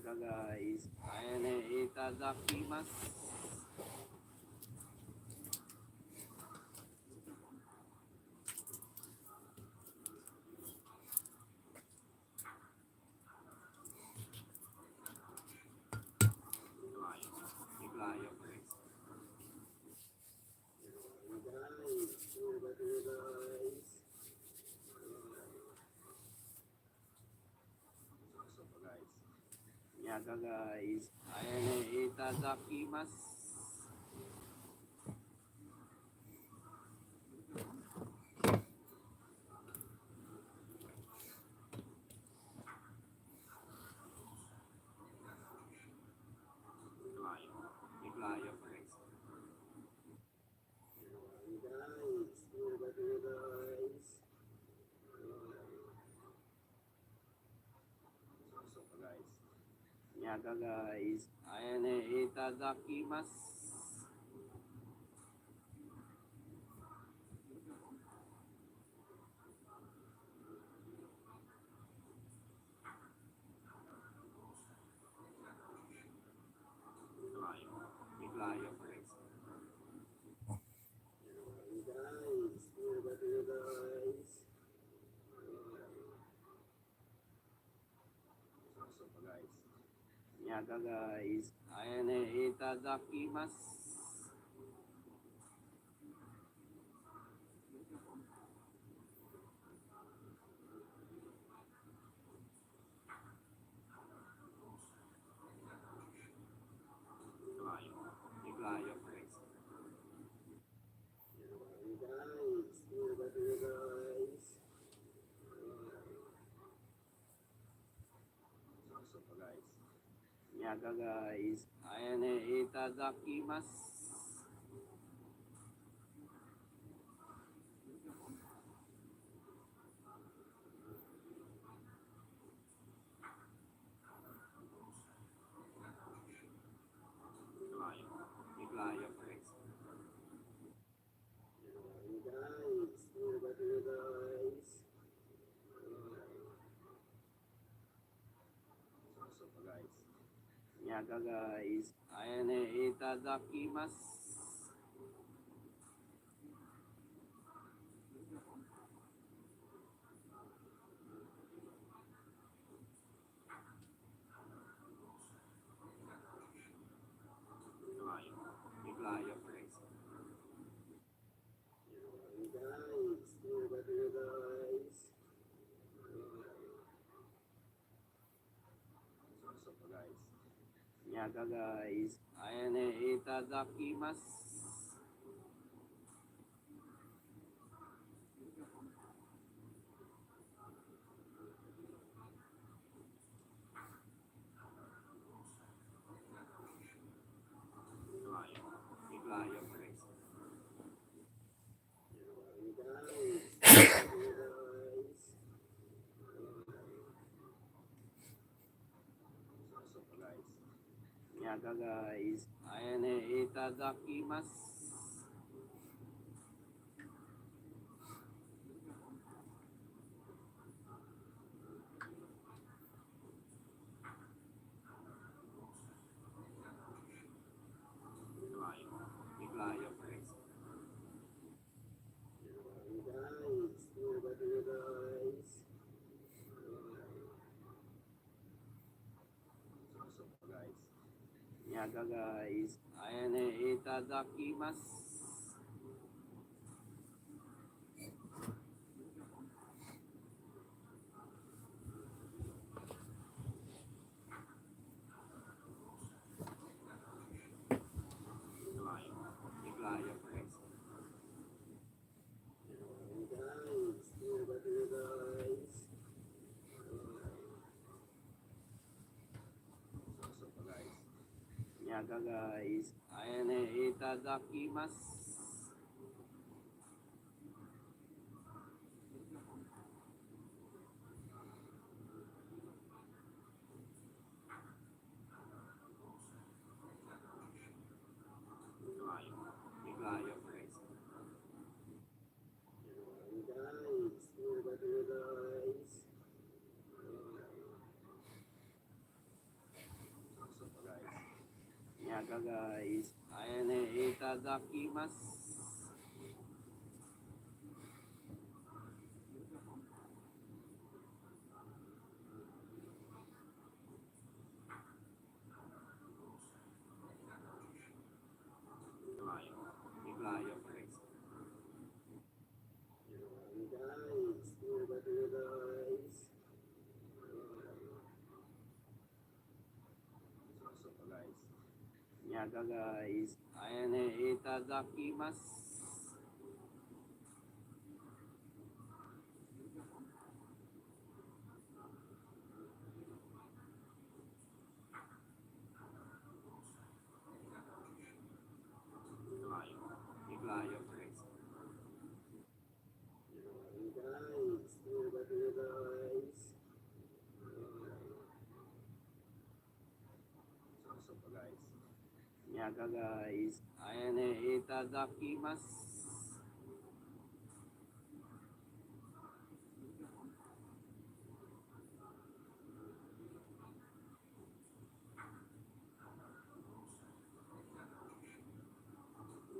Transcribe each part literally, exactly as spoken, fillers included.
Guys, ayan eh, itadakimasu. Nyaga, guys. Ayan eh, itadakimasu. Nyaga, guys. Ayan eh, itadakimasu. Nyaga, guys. Ayan eh, itadakimasu. Nyaga, guys. Ayan eh, itadakimasu. Nyaga, guys. Ayan eh, itadakimasu. Nyaga, guys. Ayan eh, itadakimasu. Nyaga, guys. Ayan eh, itadakimasu. Nyaga, guys. Ayan eh, itadakimasu. Nyaga, guys. Ayan eh, itadakimasu. Guys, ayan eh, itadakimasu. Malayo. Malayo, guys. Guys, guys. Nyaga, guys. Ayan eh, itadakimasu. Malayo. Malayo, guys. Guys, guys. Guys. Nyaga, guys. Ayan eh, itadakimasu.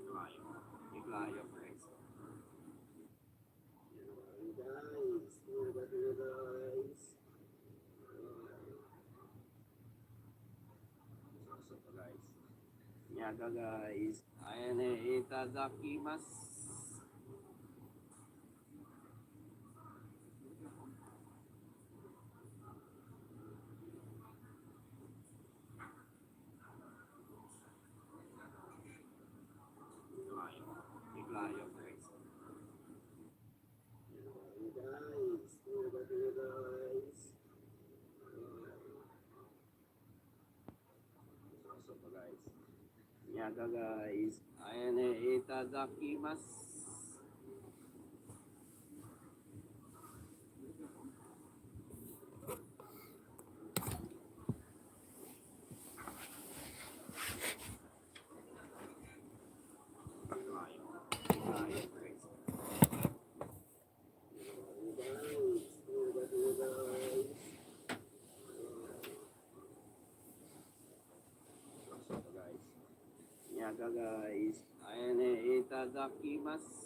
Malayo. Malayo, guys. Guys, guys. Nyaga, guys. Ayan eh, itadakimasu. Malayo. Malayo, guys. Guys, guys. Nyaga, guys. Ayan eh, itadakimasu. Nyaga, guys. Ayan eh, itadakimasu.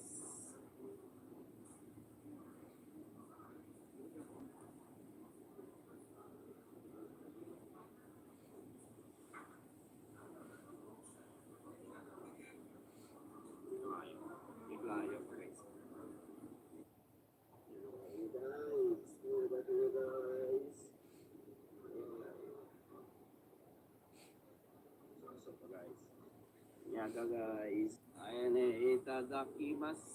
Malayo. Malayo, guys. Guys, guys. Nyaga, guys. Ayan eh, itadakimasu.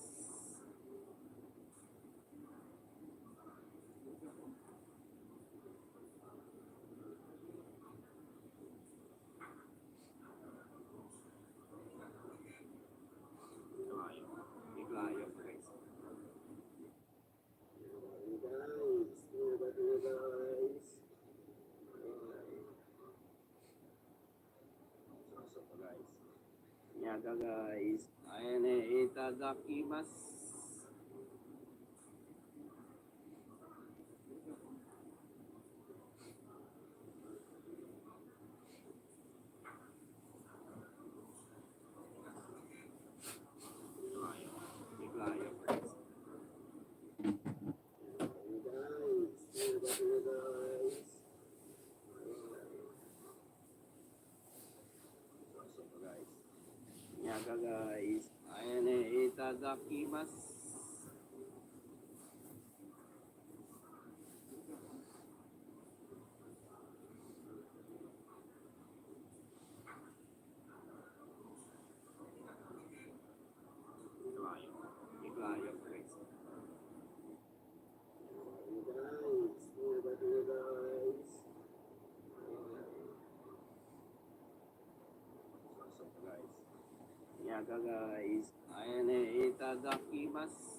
Malayo. Malayo, guys. Guys, guys. Nyaga, guys. Ayan eh, itadakimasu. Nyaga, guys. Ayan eh, itadakimasu. Malayo. Malayo, guys. Guys, guys. Nyaga, guys. Ayan eh, itadakimasu.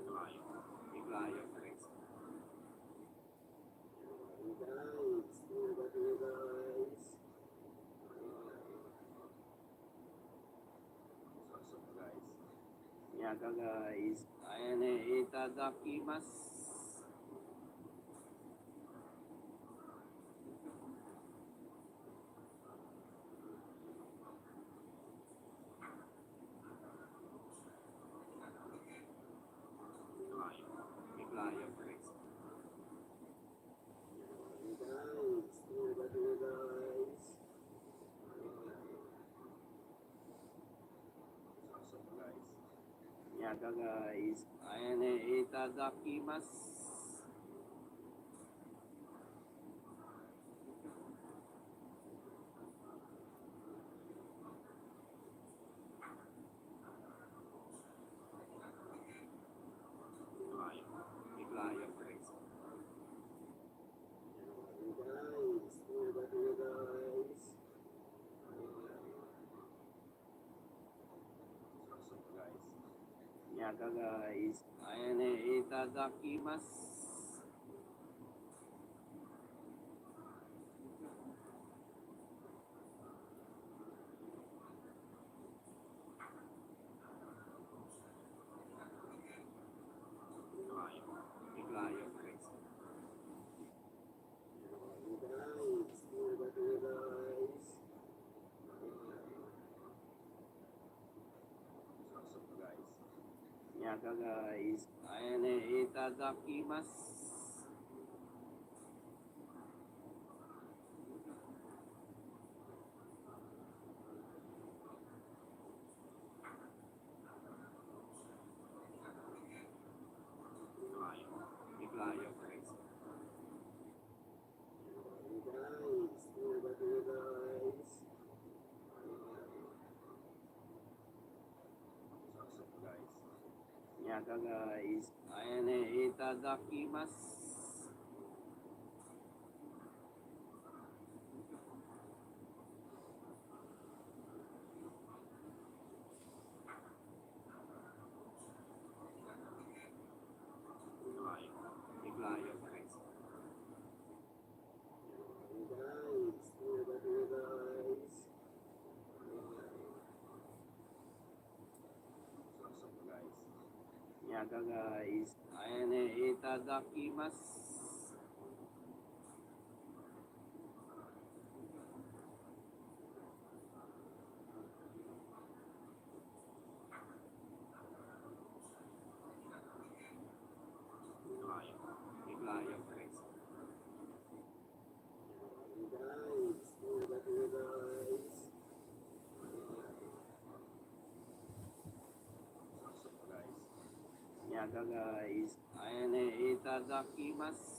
Malayo. Malayo, guys. Guys, guys. Guys, ayan eh, itadakimasu. Yaga guys. Ayan eh, itadakimasu. Yaga guys. Ayan eh, itadakimasu. Yaga guys. Ayan eh, itadakimasu. Yaga guys. Ayan eh, itadakimasu. Yaga guys. Ayan eh, itadakimasu. Yaga guys. Ayan eh, itadakimasu.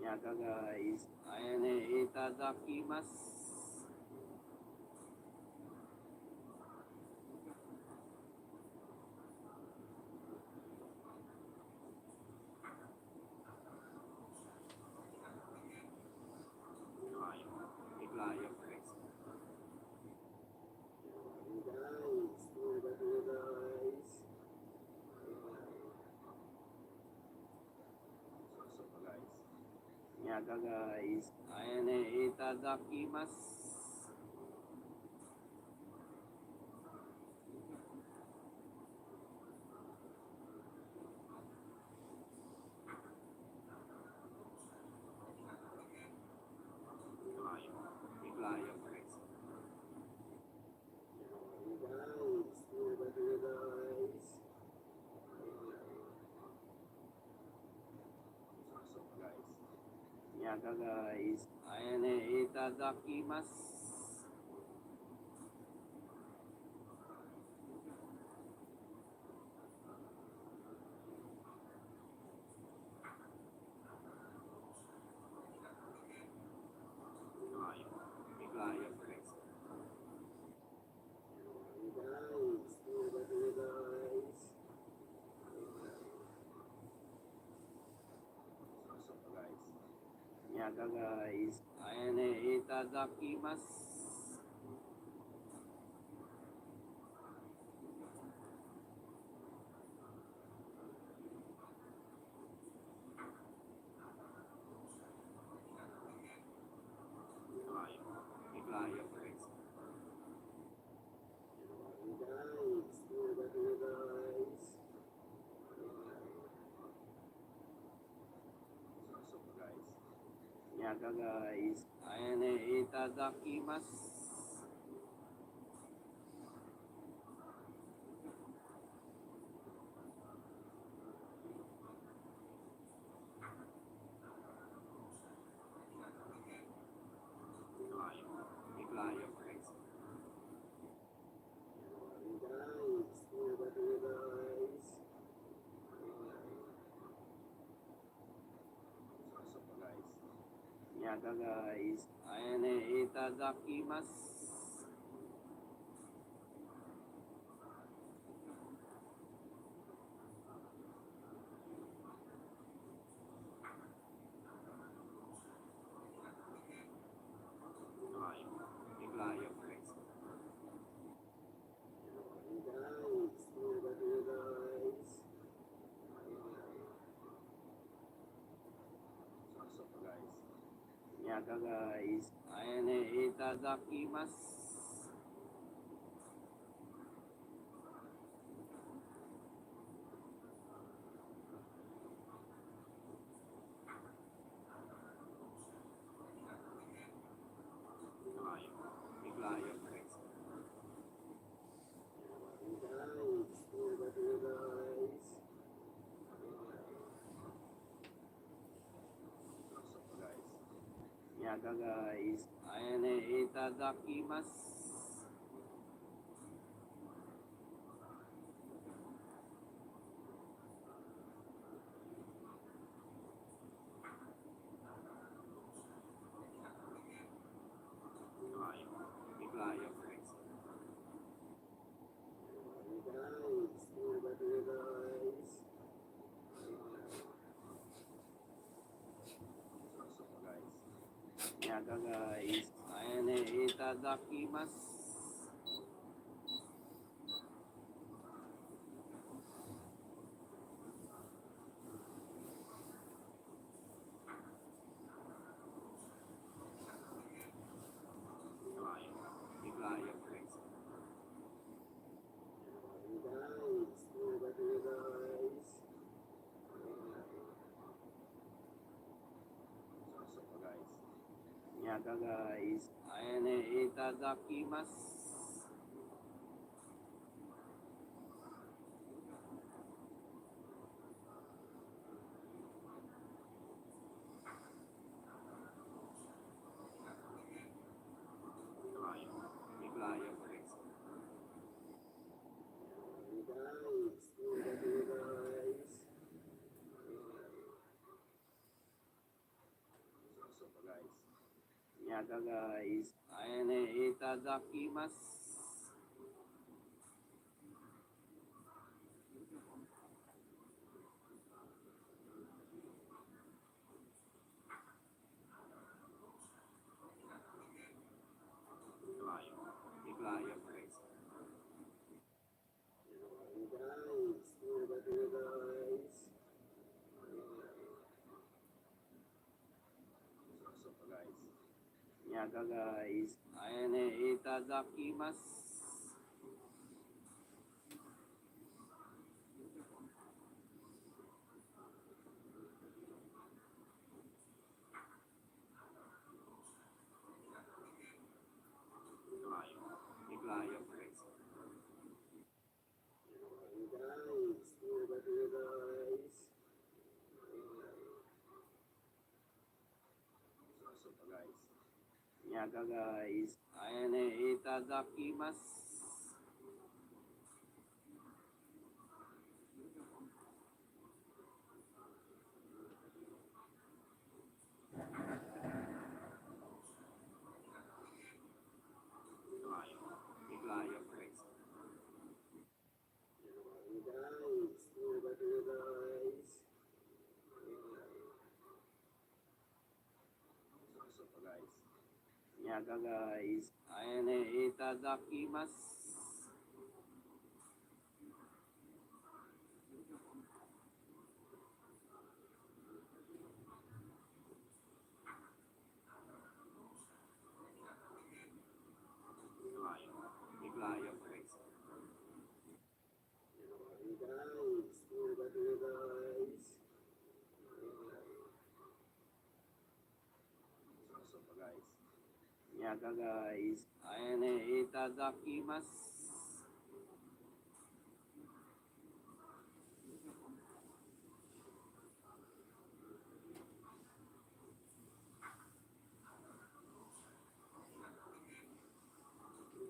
Yaga guys. Ayan eh, itadakimasu. Yaga guys. Ayan eh, itadakimasu. Yaga guys. Ayan eh, itadakimasu. Nyaga, guys. Ayan eh, itadakimasu. Iklayo, iklayo, guys. Guys, guys. Nyaga, guys. Ayan eh, itadakimasu. Iklayo, iklayo, guys. Guys, guys. Nyaga, guys. Ayan eh, itadakimasu. Iklayo, guys. Guys, guys. Nyaga, guys. Ayan eh, itadakimasu. Iklayo, iklayo, guys. Guys, guys. Nyaga, guys. Ayan eh, itadakimasu. Iklayo, iklayo, guys. Guys, guys. Nyaga, guys. Ayan eh, itadakimasu. Iklayo, iklayo, guys. Guys, guys. Nyaga, guys. Ayan eh, itadakimasu. Iklayo, iklayo, guys. Guys, guys. Nyaga, guys. Ayan eh, itadakimasu. Iklayo, iklayo, guys. Guys, guys. Nyaga, guys. Ayan eh, itadakimasu. Iklayo, iklayo, guys. Guys, guys. Nyaga, guys. Ayan eh, itadakimasu. Iklayo, iklayo, guys. Guys, guys. Guys. Nyaga, guys. Ayan eh, itadakimasu. Iglayo. Iglayo, guys. Guys, guys. Guys. Nyaga, guys. Ayan eh, itadakimasu.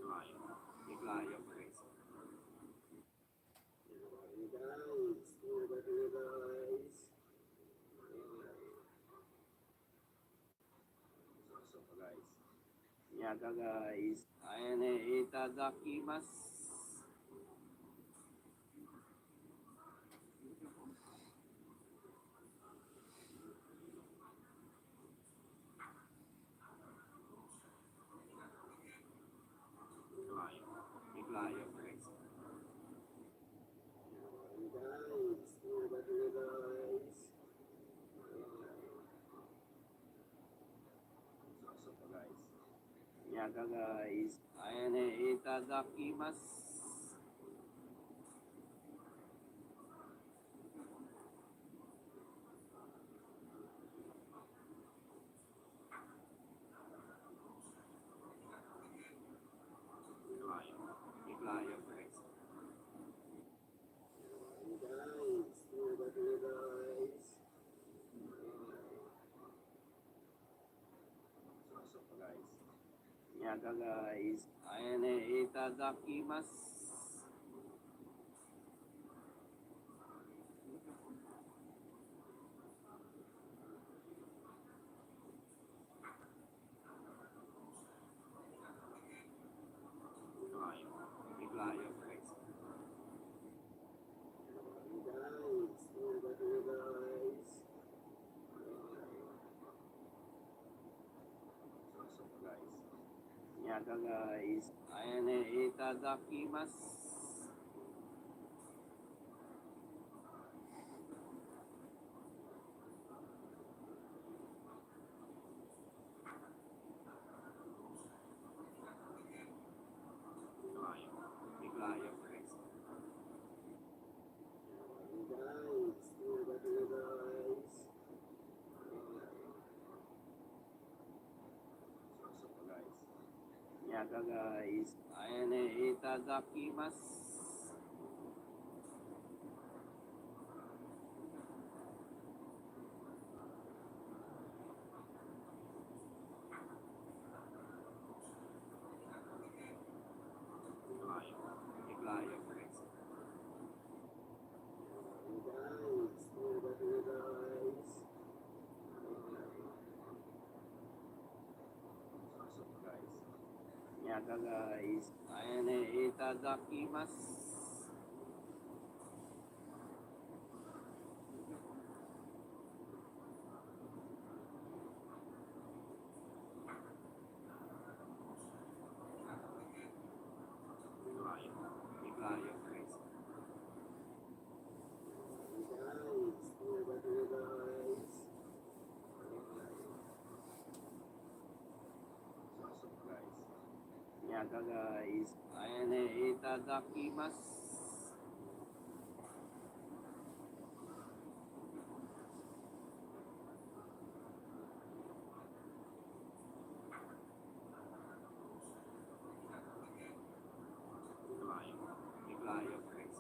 Iglayo. Iglayo, guys. Guys, guys. Guys. Nyaga, guys. Ayan eh, itadakimasu. Iglayo. Iglayo, guys. Guys, guys. Guys. Nyaga, guys. Ayan eh, itadakimasu. Iglayo. Iglayo, guys. Guys, guys. Guys. Nyaga, guys. Ayan eh, itadakimasu. Iglayo. Iglayo, guys. Guys, guys. Guys. Nyaga, guys. Ayan eh, itadakimasu. Iglayo, guys. Guys, guys. Nyaga, guys. Ayan eh, itadakimasu. Iglayo. Iglayo, guys. Guys, guys. Guys. Nyaga, guys. Ayan eh, itadakimasu. Iglayo. Iglayo, guys. Guys, guys. Nyaga, guys. Ayan eh, itadakimasu. Iglayo. Iglayo, guys.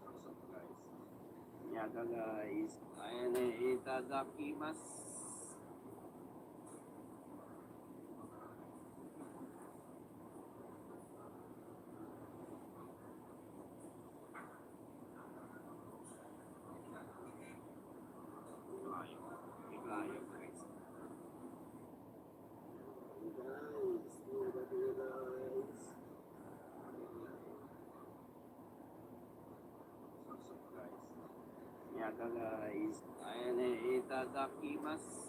Guys, guys. Nyaga, guys. Ayan eh, itadakimasu. Iglayo, guys. Guys, guys. Nyaga, guys. Ayan eh, itadakimasu.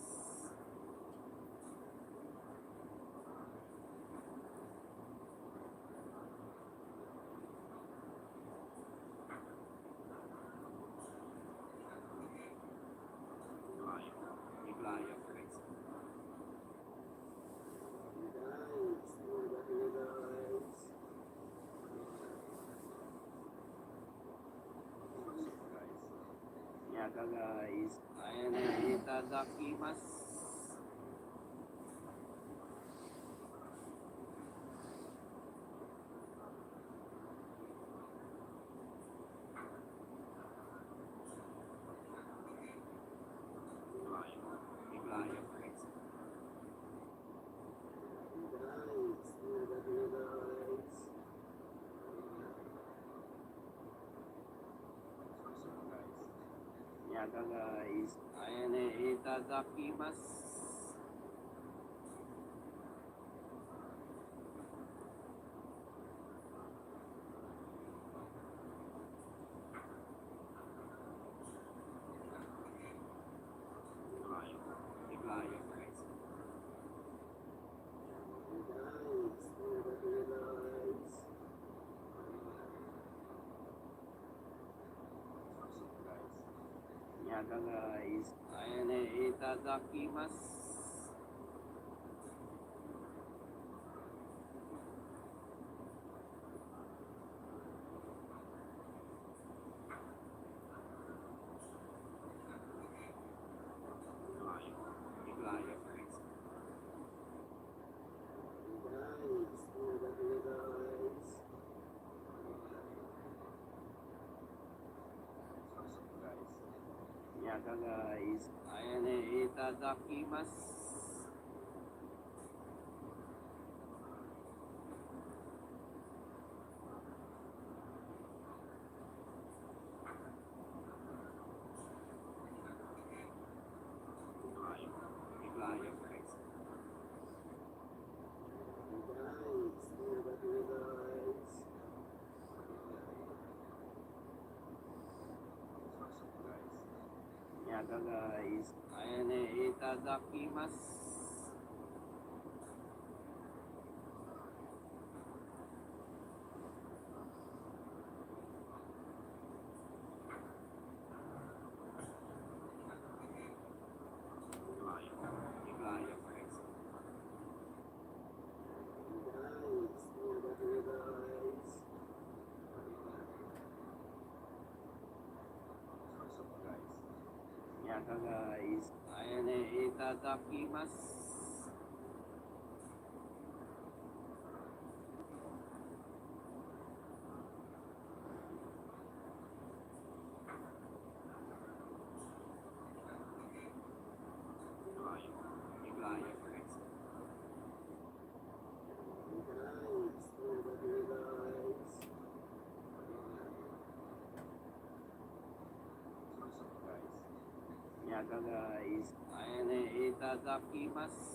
Nyaga, guys. Ayan eh, itadakimasu. Nyaga, guys. Ayan eh, itadakimasu. Nyaga, guys. Ayan eh, itadakimasu. Nyaga, guys. Ayan eh, itadakimasu. Nyaga, guys. Ayan eh, itadakimasu. Nyaga, guys. Ayan eh, itadakimasu. Nyaga, guys. Ayan eh, itadakimasu.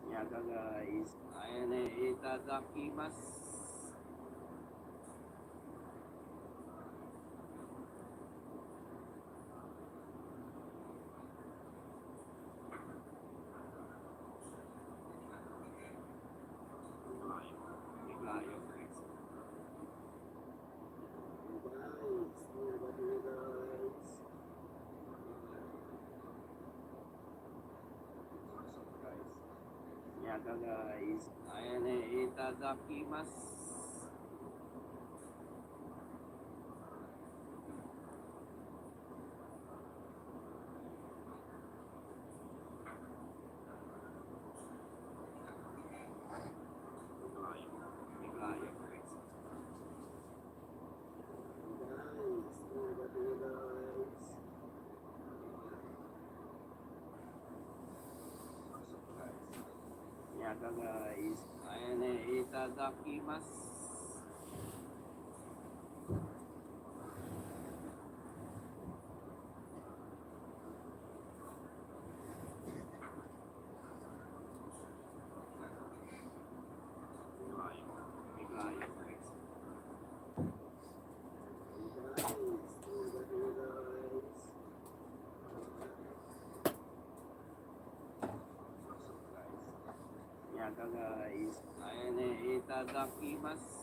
Nyaga, guys. Ayan eh, itadakimasu. Nyaga, guys. Ayan eh, itadakimasu. Naga guys, ayan eh, itadakimasu. Naga guys, ayan eh, itadakimasu.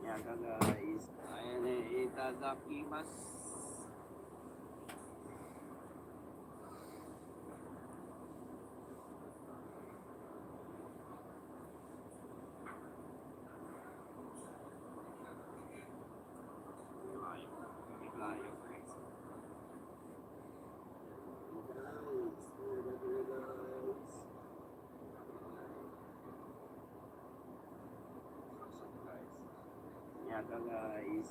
Naga guys, ayan eh, itadakimasu. Naga guys,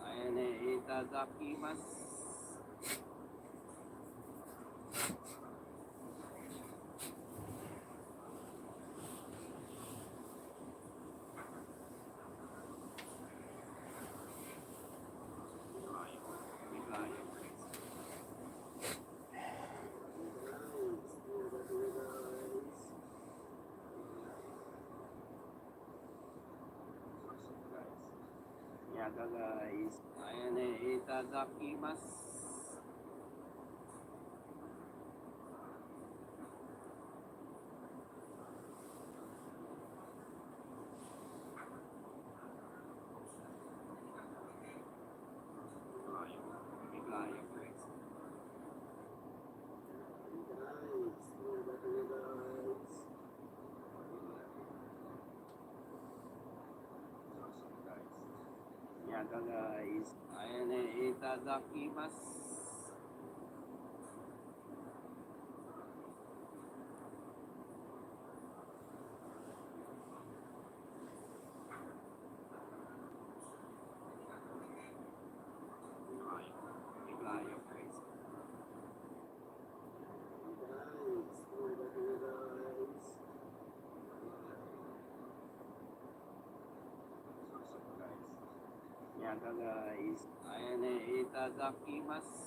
ayan eh, itadakimasu. Naga guys, ayan eh, itadakimasu. Naga guys, ayan eh, itadakimasu. Naga guys, ayan eh, itadakimasu. Naga guys, ayan eh, itadakimasu.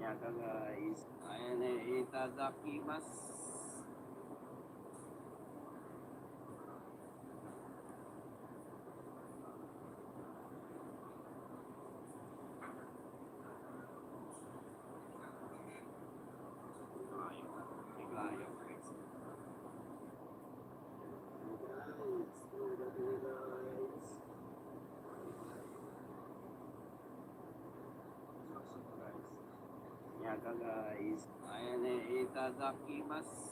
Naga guys, ayan eh, itadakimasu. Naga guys, ayan eh, itadakimasu.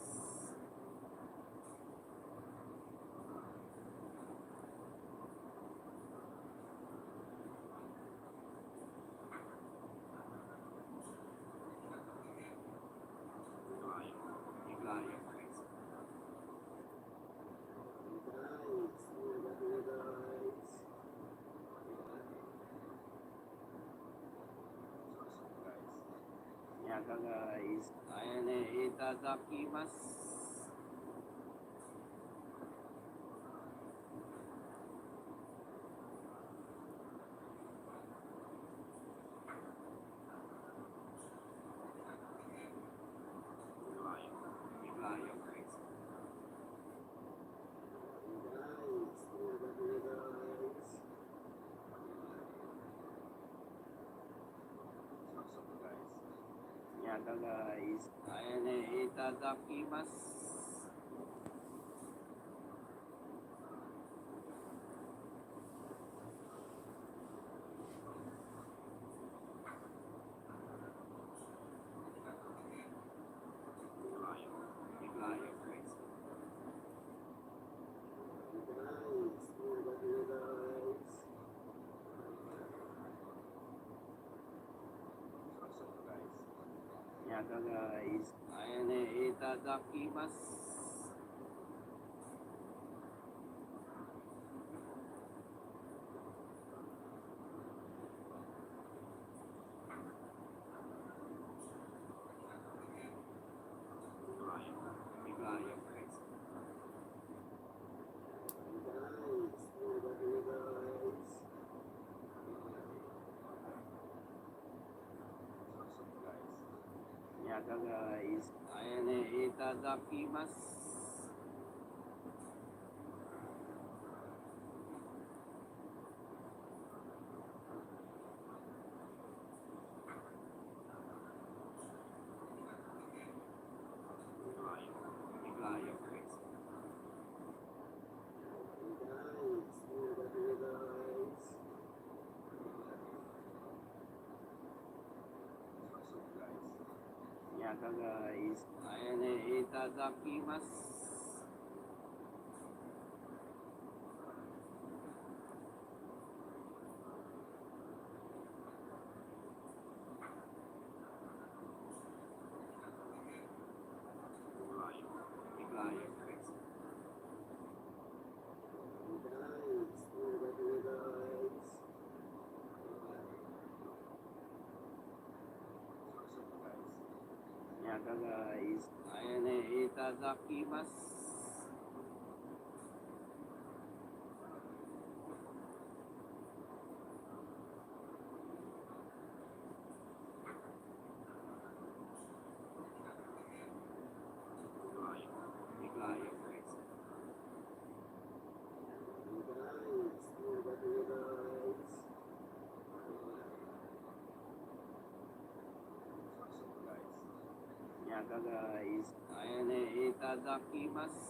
Guys, ayan eh, itadakimasu. Yaga guys. Ayan eh, itadakimasu. Yaga guys. Ayan eh, itadakimasu. Yaga guys. Ayan eh, itadakimasu. Yaga guys. Ayan eh, itadakimasu. Yaga guys. Ayan eh, itadakimasu. Yaga guys. Ayan eh, itadakimasu.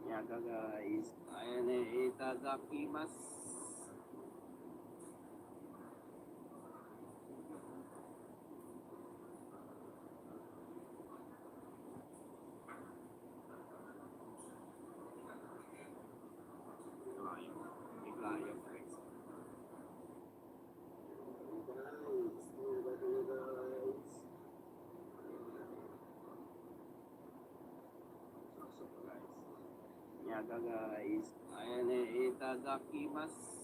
Yaga guys. Ayan eh, itadakimasu. Yaga guys. Ayan eh, itadakimasu.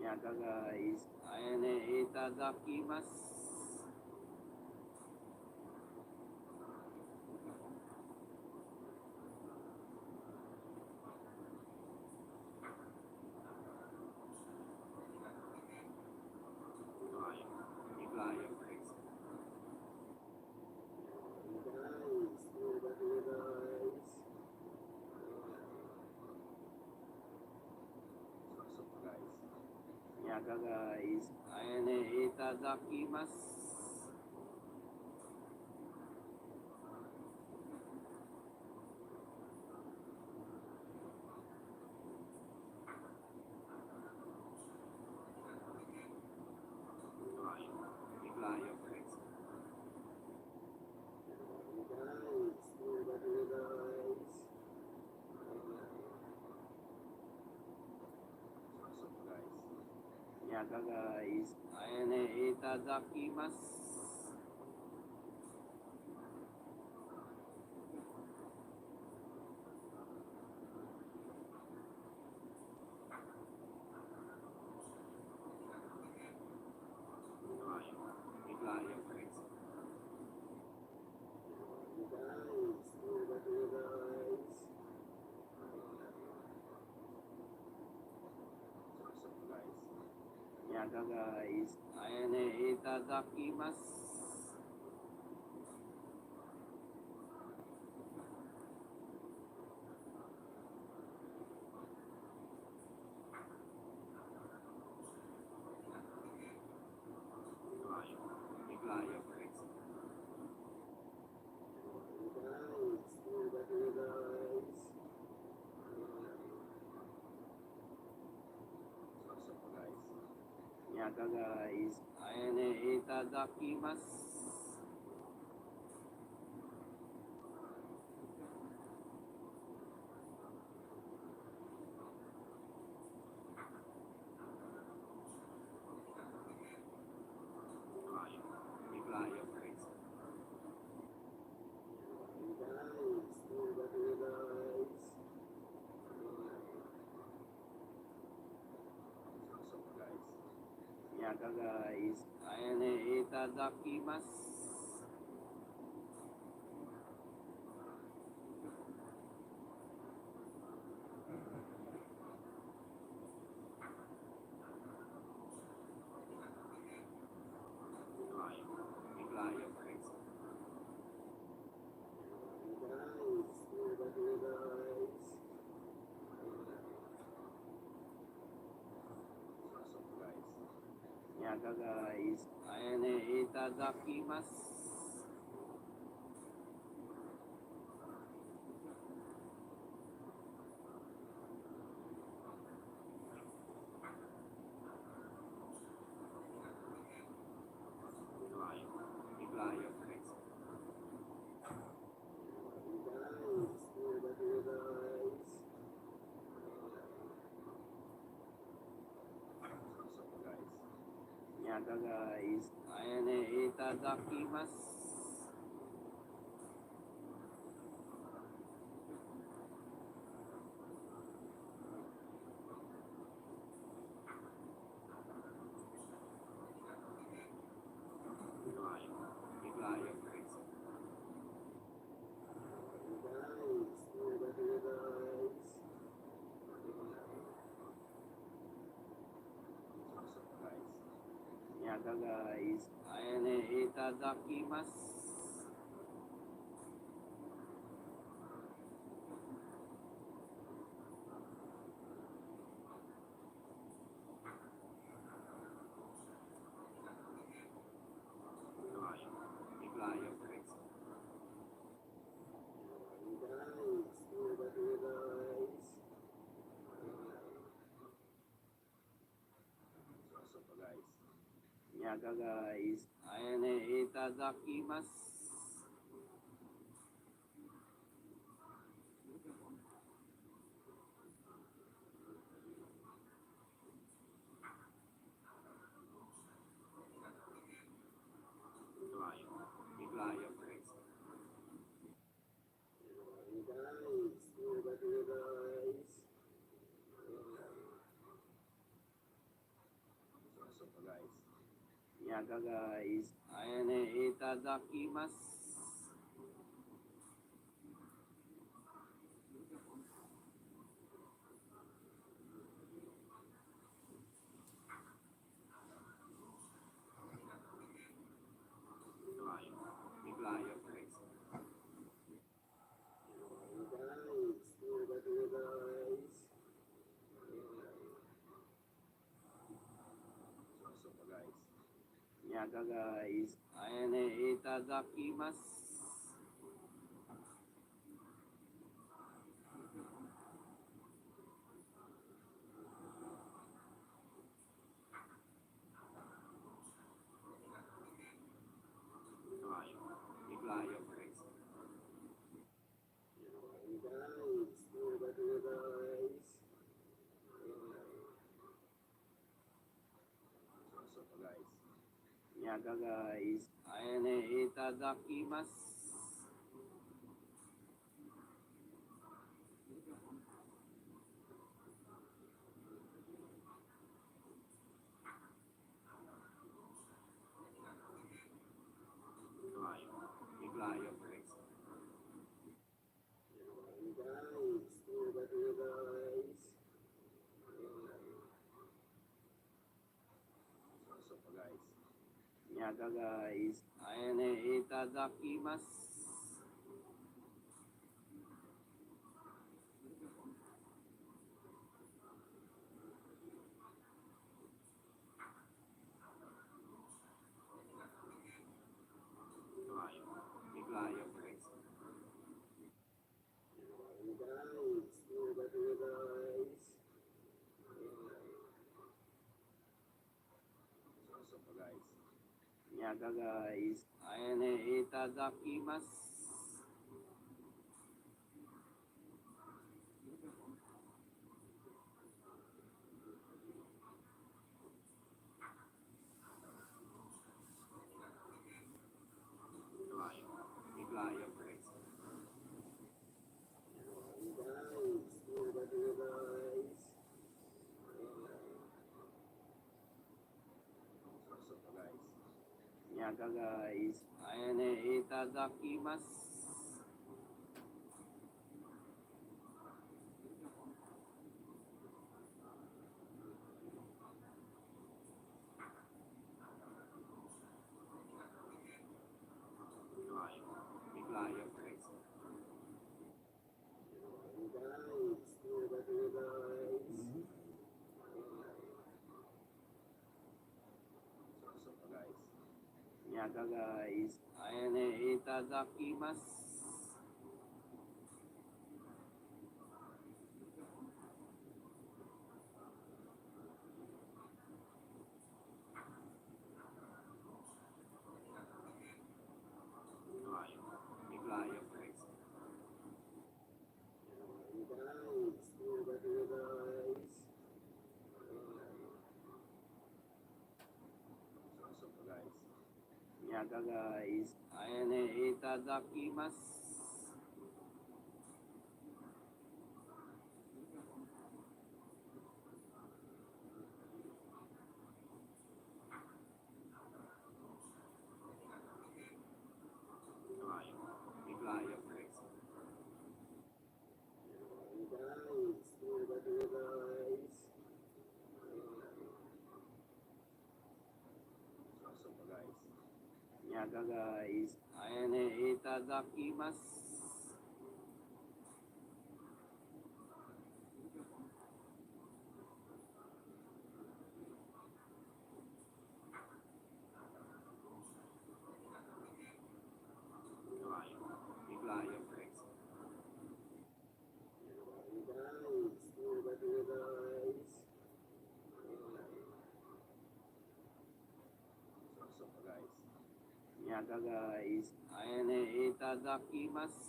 Yaga guys. Ayan eh, itadakimasu. Guys, ayan eh, itadakimasu. Yaga guys. Ayan eh, itadakimasu. Yaga guys. Ayan eh, itadakimasu. Yaga guys. Ayan eh, itadakimasu. Yaga guys. Ayan eh, itadakimasu. Yaga guys. Ayan eh, itadakimasu. Yaga guys. Ayan eh, itadakimasu. Yaga guys. Ayan eh, itadakimasu. Yaga guys. Ayan eh, itadakimasu. Yaga guys. Ayan eh, itadakimasu. Guys, ayan eh, itadakimasu. Ito ayo. Ito ayo, guys. Guys, guys. So, so, guys. Nyaga, guys. Ayan eh, itadakimasu. Ito ayo. Ito ayo, guys. Guys, guys. Guys. Nyaga, guys. Ayan eh, itadakimasu. Ito ayo. Ito ayo, guys. Guys, guys. So, so, guys. Nyaga, guys. Ayan eh, itadakimasu. Ito ayo. Ito ayo, guys. Guys, guys. Nyaga, guys. Ayan eh, itadakimasu. Ito ayo. Ito ayo, guys. Guys, guys. So, so, guys. Nyaga, guys. Ayan eh, itadakimasu. Ito ayo. Ito ayo, guys. Guys, guys. So, so, guys. Nyaga, guys. Ayan eh, itadakimasu. Ito ayo. Ito ayo, guys. Guys, guys. So, so, guys. Nyaga, guys. Ayan eh, itadakimasu. Ito ayo. Ito ayo, guys. Guys, guys. So, so, guys. Nyaga, guys. Ayan eh, itadakimasu.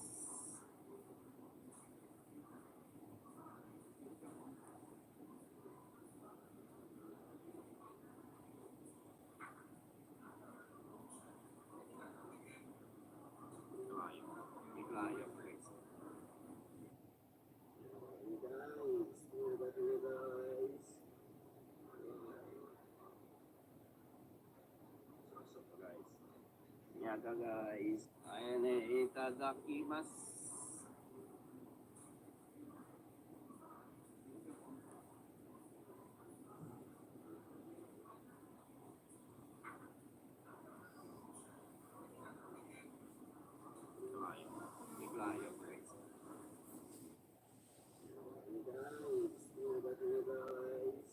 Ito ayo. Ito ayo, guys. Guys, guys. So, so, guys. Nyaga, guys. Ayan eh, itadakimasu. Ito ayo. Ito ayo, guys. Guys, guys.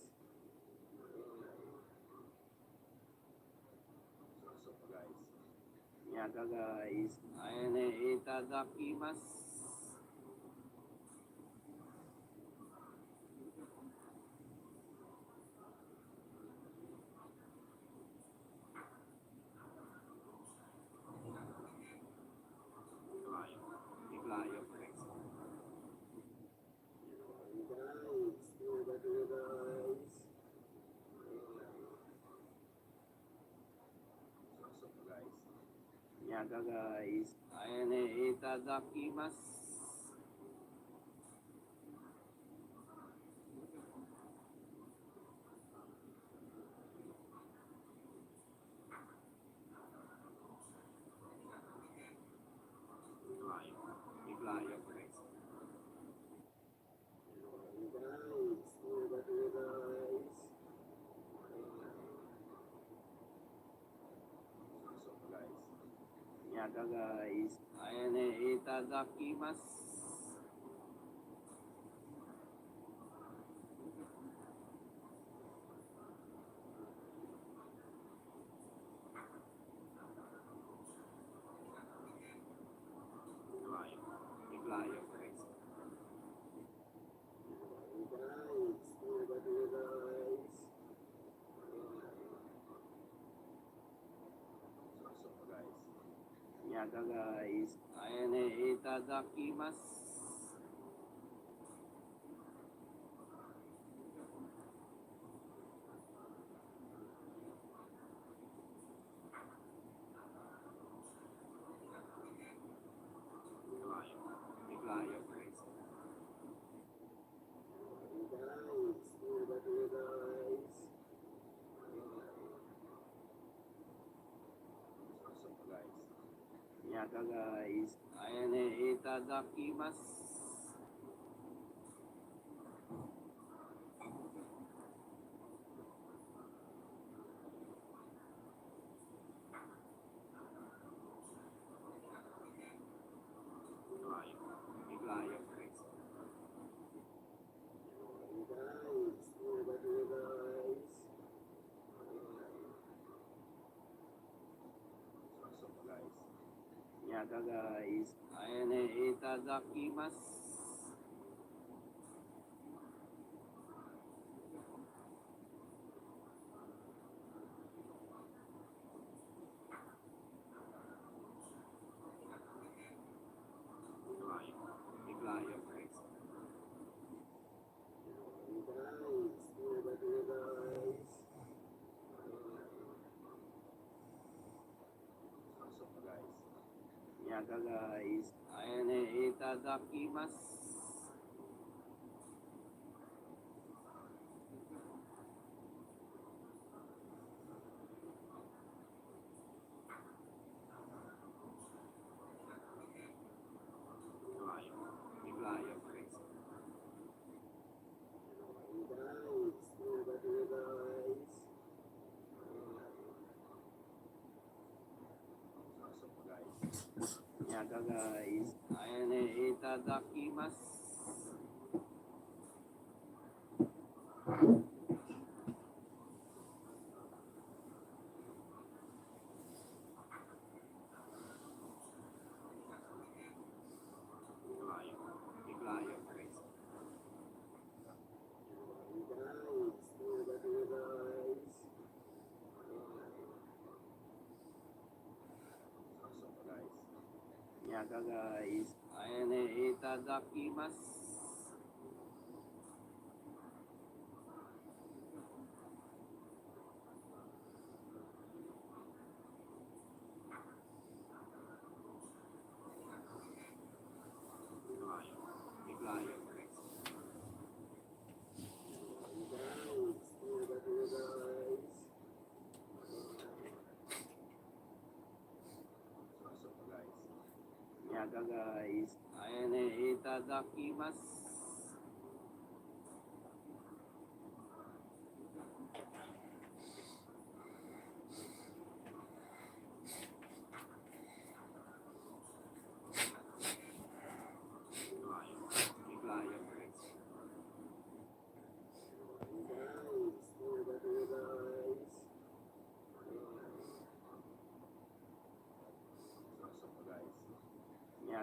Aga, guys. Ayan, eh, itadakimasu. Iklayo, iklayo, guys. Guys, guys. Nyaga, guys. Ayan, eh, itadakimasu. Iklayo, iklayo, guys. Guys, guys. Nyaga, guys. Ayan, eh, itadakimasu. Iklayo, iklayo, guys. Nyaga, guys. Ayan, eh, itadakimasu. Iklayo, iklayo, guys. Guys, guys. Nyaga, guys. Ayan, eh, itadakimasu. Iklayo, iklayo, guys. Nyaga, guys. Ayan, eh, itadakimasu. Iklayo, iklayo, guys. Nyaga, guys. Ayan, eh, itadakimasu. Iklayo, iklayo, guys. Nyaga, guys. Ayan, eh, itadakimasu. Iklayo, iklayo, guys. Nyaga, guys. Ayan, eh, itadakimasu. Nyaga, guys. Ayan, eh, itadakimasu.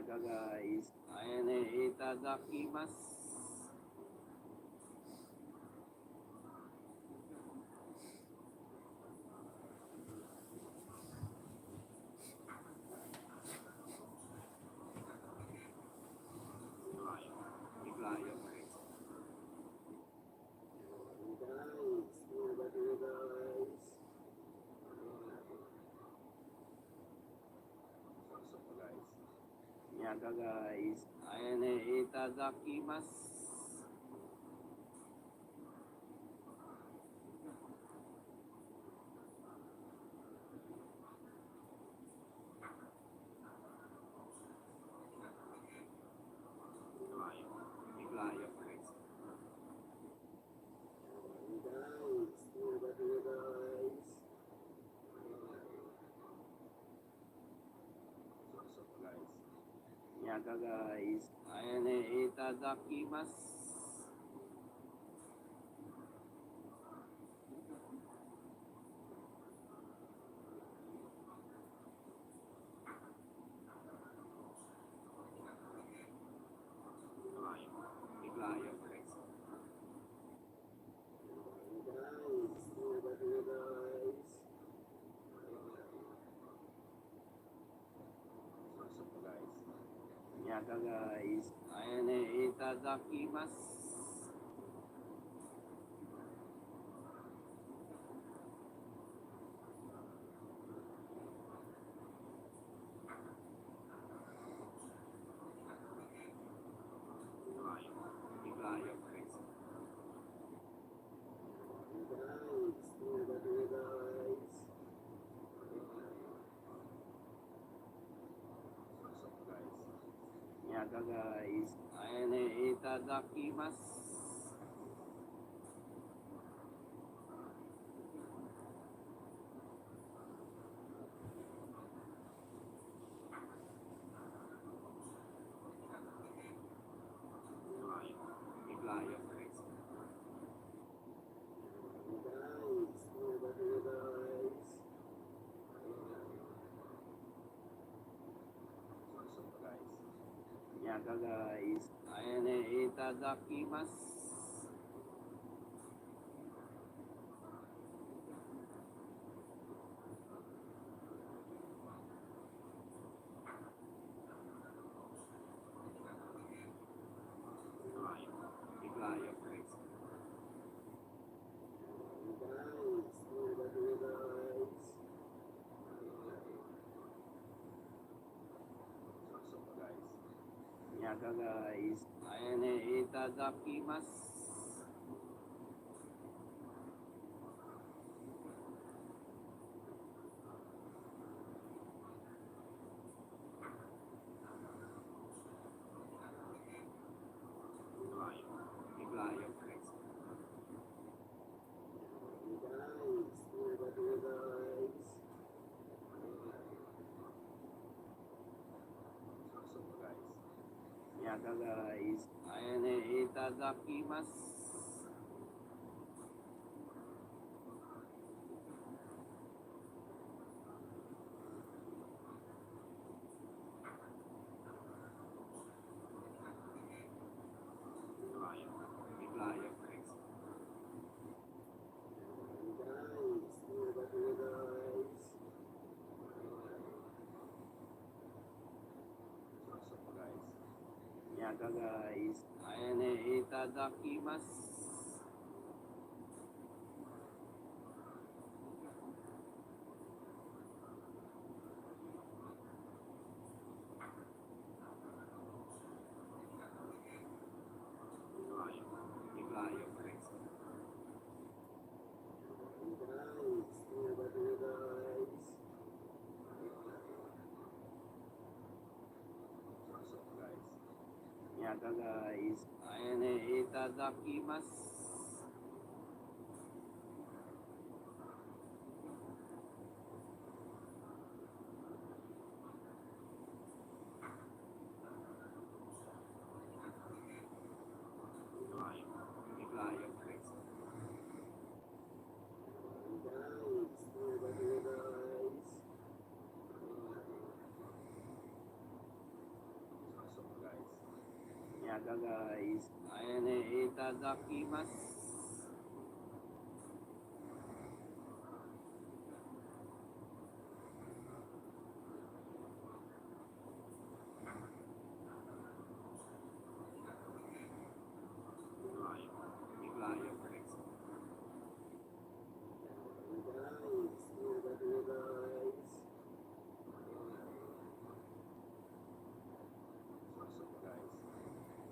Guys, ayan eh, itadakimasu. Nyaga, guys. Ayan eh, itadakimasu. Nyaga, guys. Ayan eh, itadakimasu. Nyaga, guys. Ayan eh, itadakimasu. Nyaga, guys. Ayan eh, itadakimasu. Nyaga, guys. Ayan eh, itadakimasu. Nyaga, guys. Ayan eh, itadakimasu. Nyaga, guys. Ayan eh, itadakimasu. Nyaga, guys. Ayan eh, itadakimasu. Nyaga, guys. Ayan eh, itadakimasu. Nyaga, guys. Ayan eh, itadakimasu.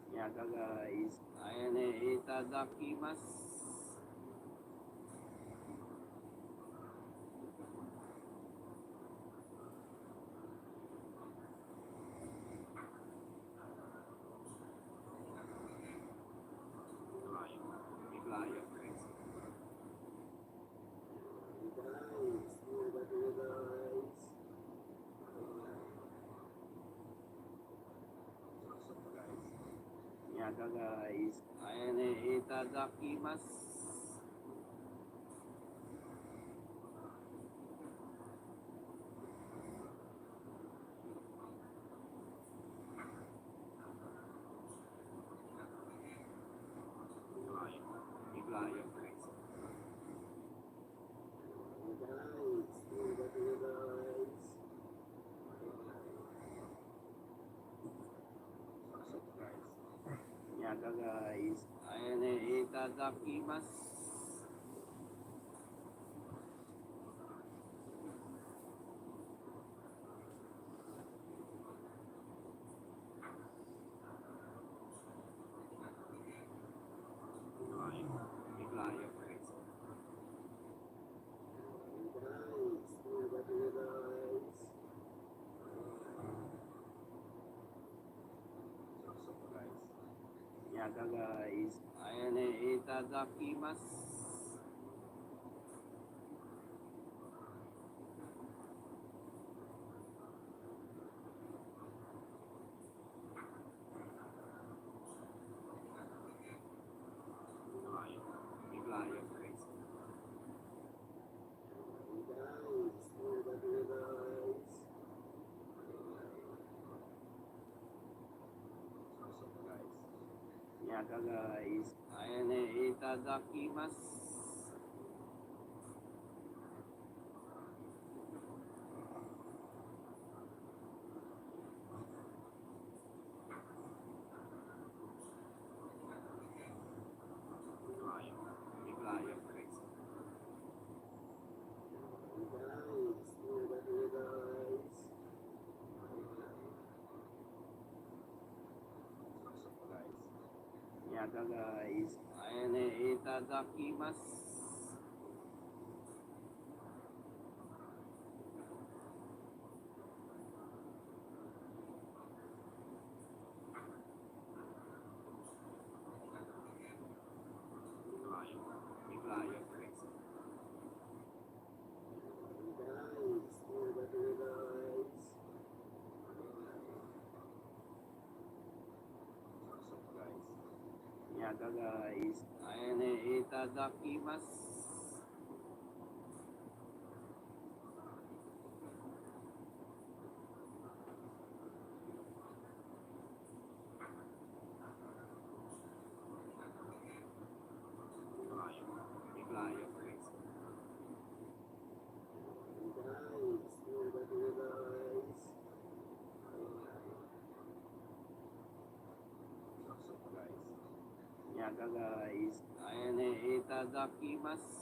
Nyaga, guys. Ayan eh, itadakimasu. Nyaga, guys. Ayan eh, itadakimasu. Nyaga, guys. Ayan eh, itadakimasu. Nyaga, guys. Ayan eh, itadakimasu. Nyaga, guys. Ayan eh, itadakimasu. Nyaga, guys. Ayan eh, itadakimasu. Nyaga, guys. Ayan eh, itadakimasu. Nyaga, guys. Ayan eh, itadakimasu.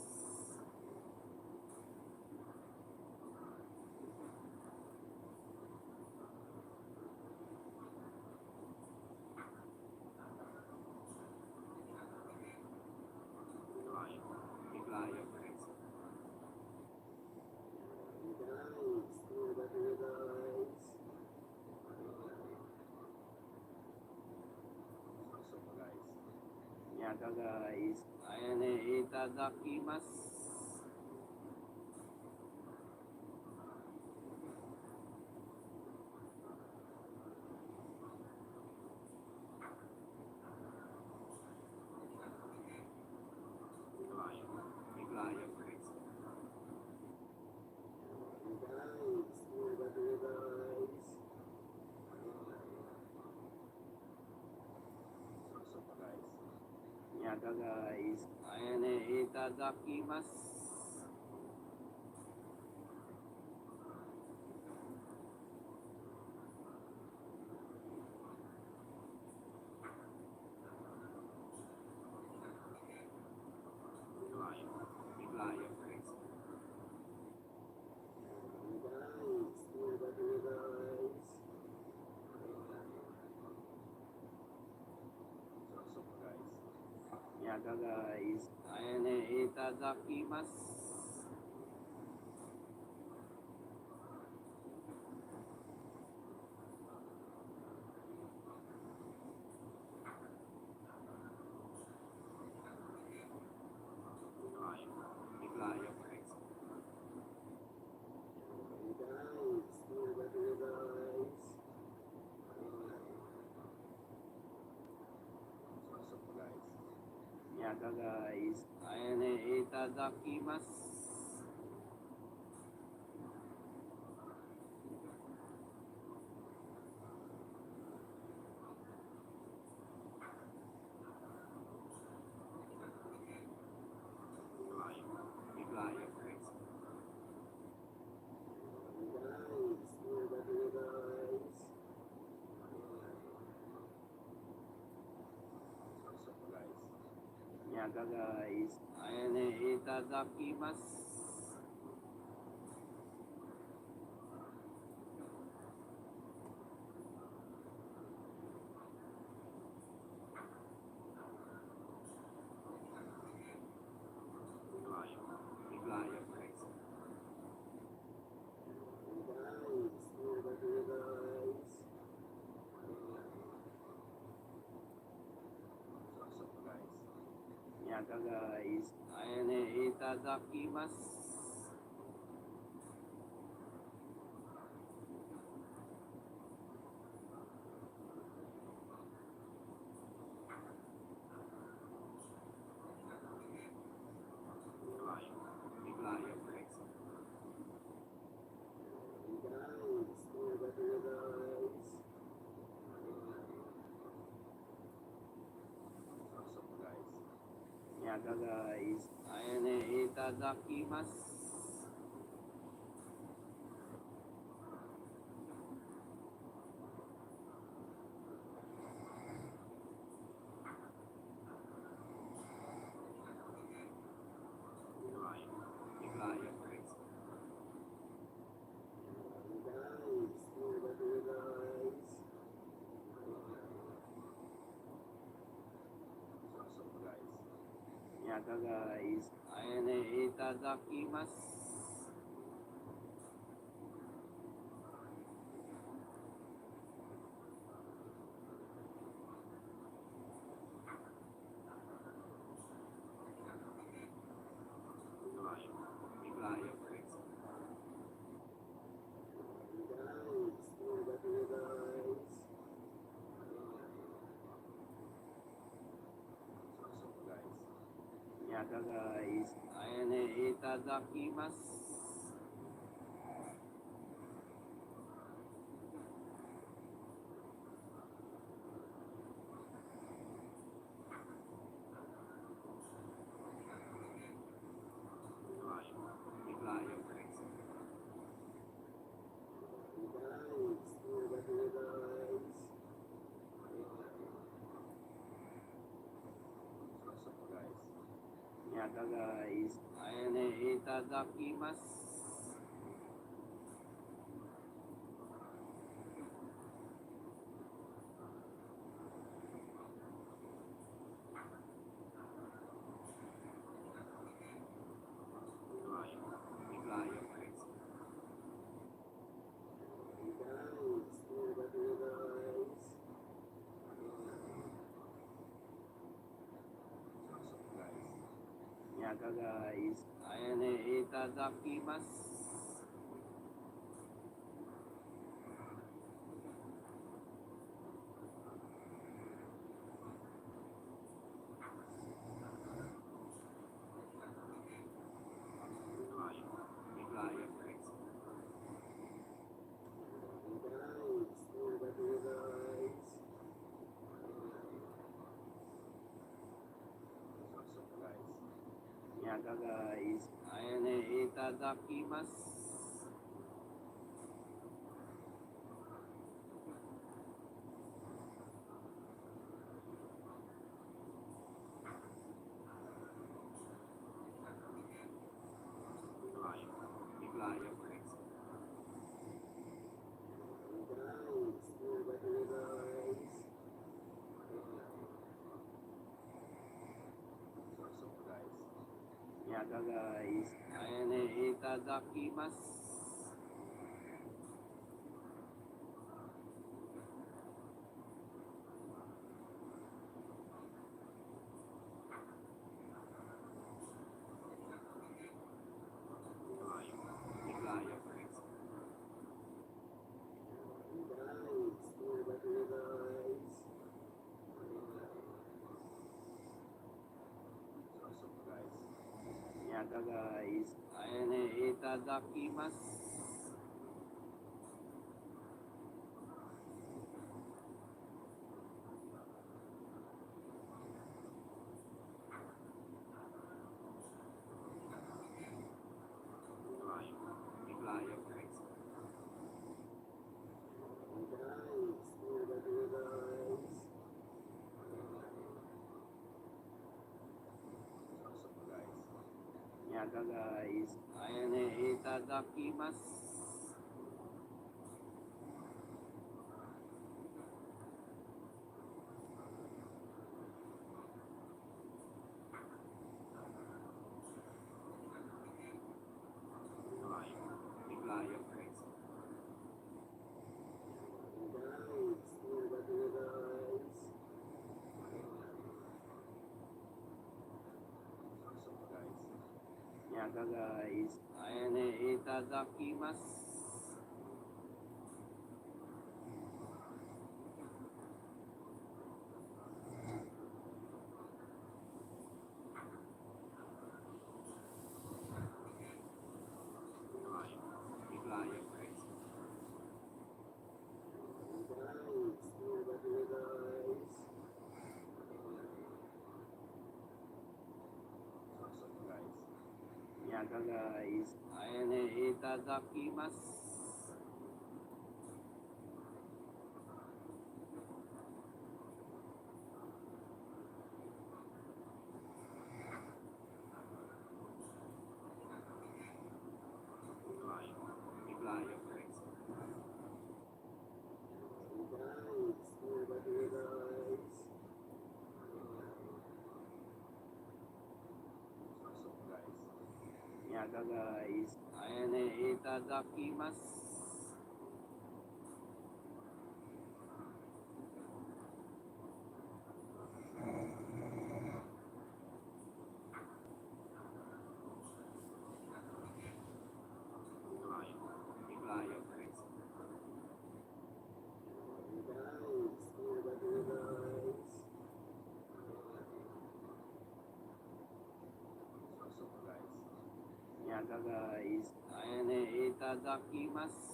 Nyaga, guys. Ayan eh, itadakimasu. Guys, ayan eh, itadakimasu. Big lion, big lion, guys. Guys, guys. Yaga, guys. Ayan eh, itadakimasu. Big lion, guys. Guys, guys. Yaga, guys. Ayan eh, itadakimasu. Big lion, guys. Guys, guys. Yaga, guys. Ayan eh, itadakimasu. Big lion, guys. Guys, guys. Yaga, guys. Ayan eh, itadakimasu. Big lion, guys. Guys, guys. Yaga, guys. Ayan eh, itadakimasu. Big lion, guys. Guys, guys. Yaga, guys. Ayan eh, itadakimasu. Big lion, guys. Guys, guys. Yaga, guys. Ayan eh, itadakimasu. Big lion, guys. Guys, guys. Yaga, guys. Ayan eh, itadakimasu. Big lion, guys. Guys, guys. Yaga, guys. Ayan eh, itadakimasu. Big lion, guys. Guys, guys. Guys, ayan eh, itadakimasu. Yaga guys. Ayan eh, itadakimasu. Yaga guys. Ayan eh, itadakimasu. Yaga guys. Ayan eh, itadakimasu. Yaga guys. Ayan eh, itadakimasu. Yaga guys. Ayan eh, itadakimasu. Yaga guys. Ayan eh, itadakimasu. Yaga guys. Ayan eh, itadakimasu.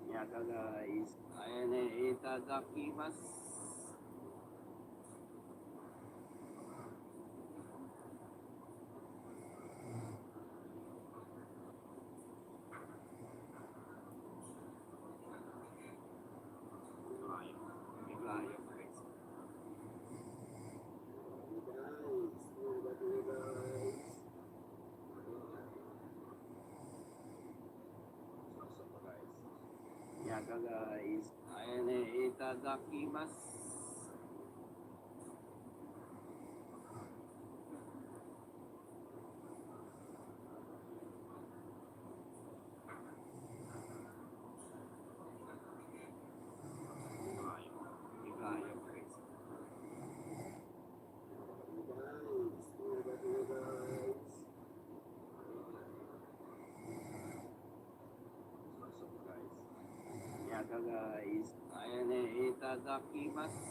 Yaga guys. Ayan eh, itadakimasu. Yaga guys. Ayan eh, itadakimasu. Guys, ayan eh, itadakimasu.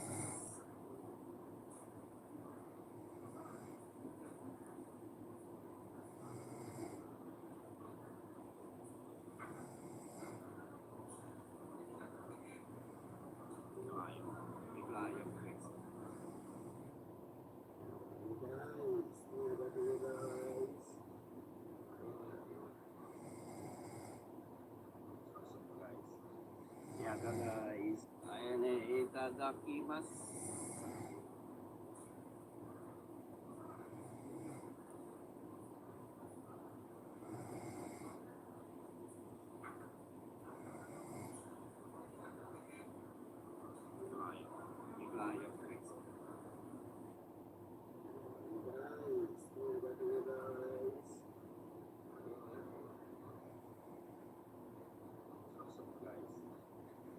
Yaga guys. Ayan eh, itadakimasu.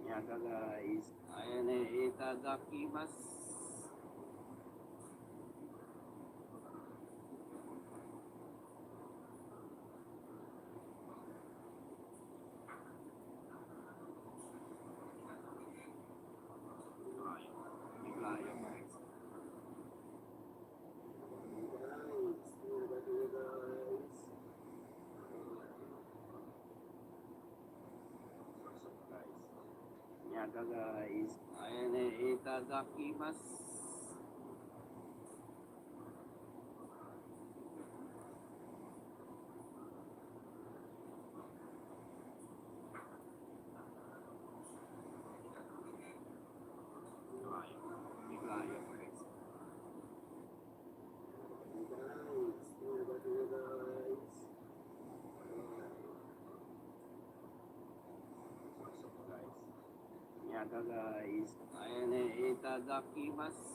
Yaga guys. Ayan eh, itadakimasu. Yaga guys. Ayan eh, itadakimasu. Yaga guys. Ayan eh, itadakimasu.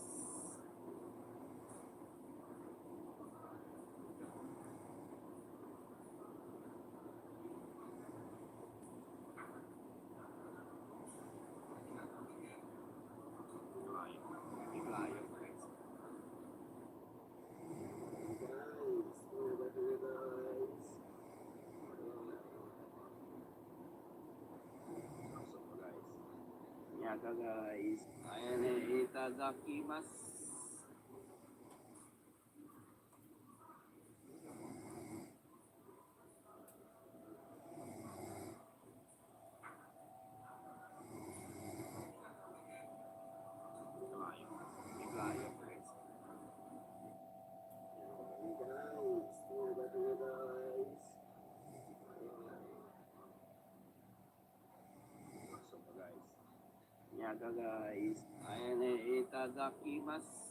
Yaga guys. Ayan eh, itadakimasu. Yaga guys. Ayan eh, itadakimasu.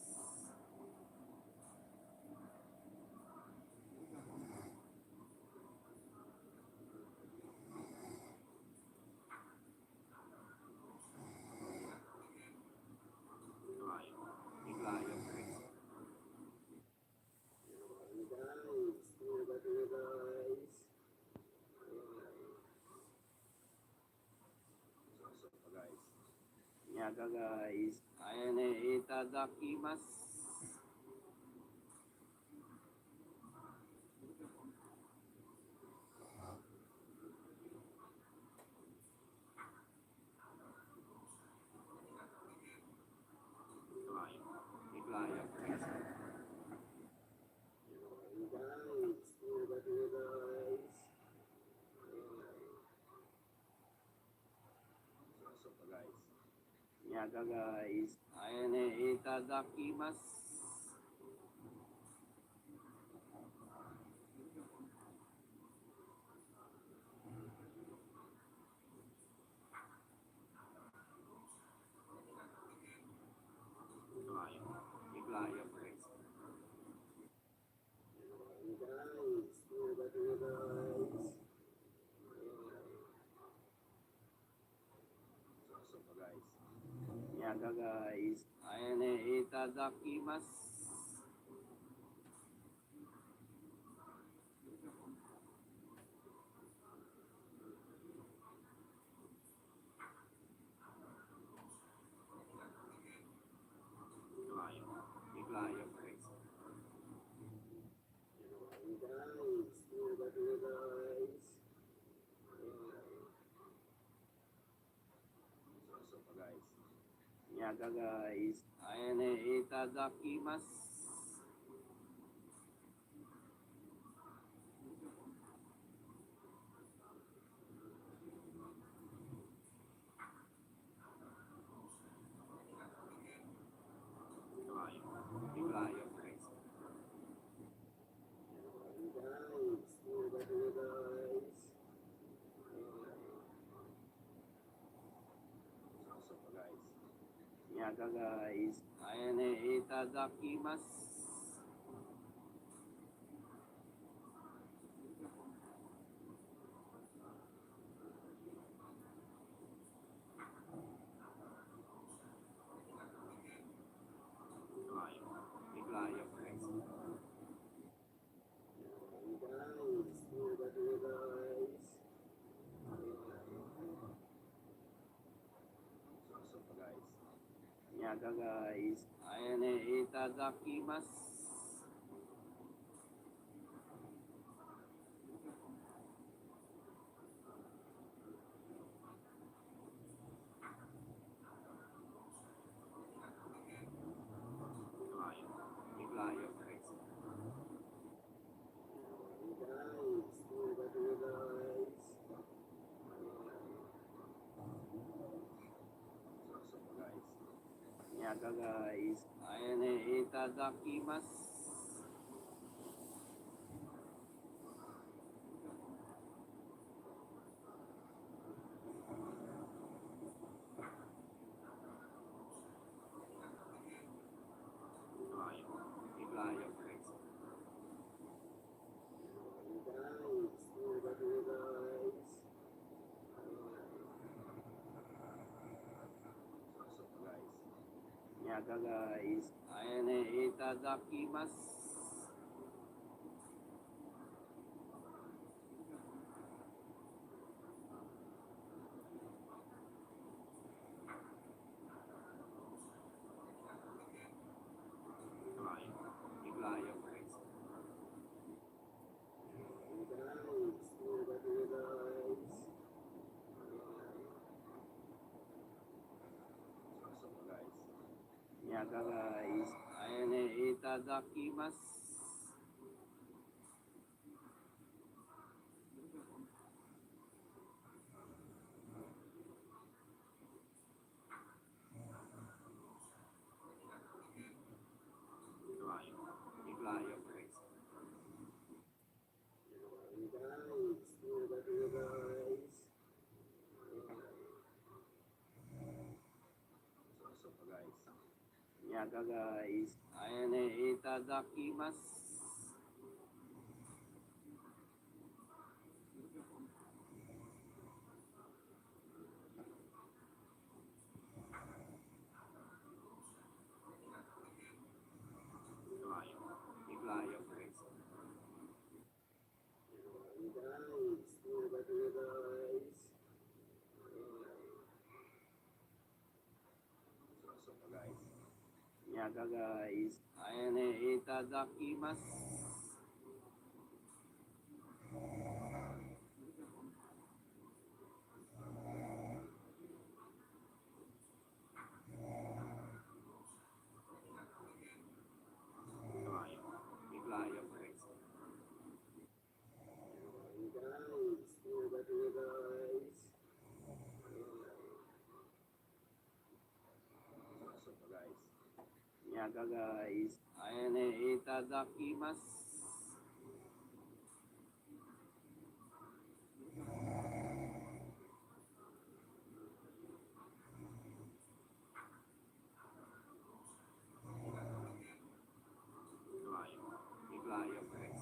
Yaga guys. Ayan eh, itadakimasu. Yaga guys. Ayan eh, itadakimasu. Yaga guys. Ayan eh, itadakimasu. Nyaga, guys. Ayan eh, itadakimasu. Higurayo, higurayo, guys. Guys, guys. Nyaga, guys. Ayan eh, itadakimasu. Higurayo, guys. Guys, guys. Nyaga, guys. Ayan eh, itadakimasu. Higurayo, higurayo, guys. Guys, guys. Nyaga, guys. Ayan eh, itadakimasu. Higurayo, higurayo, guys. Guys, guys. Nyaga, guys. Ayan eh, itadakimasu. Higurayo, higurayo, guys. Nyaga, guys. Ayan eh, itadakimasu. Higurayo, higurayo, guys. Guys, guys. Nyaga, guys. Ayan eh, itadakimasu. Higurayo, higurayo, guys. Guys, guys. Nyaga, guys. Ayan eh, itadakimasu. Higurayo, higurayo, guys. Guys, guys. Nyaga, guys. Ayan eh, itadakimasu. Higurayo, higurayo, guys.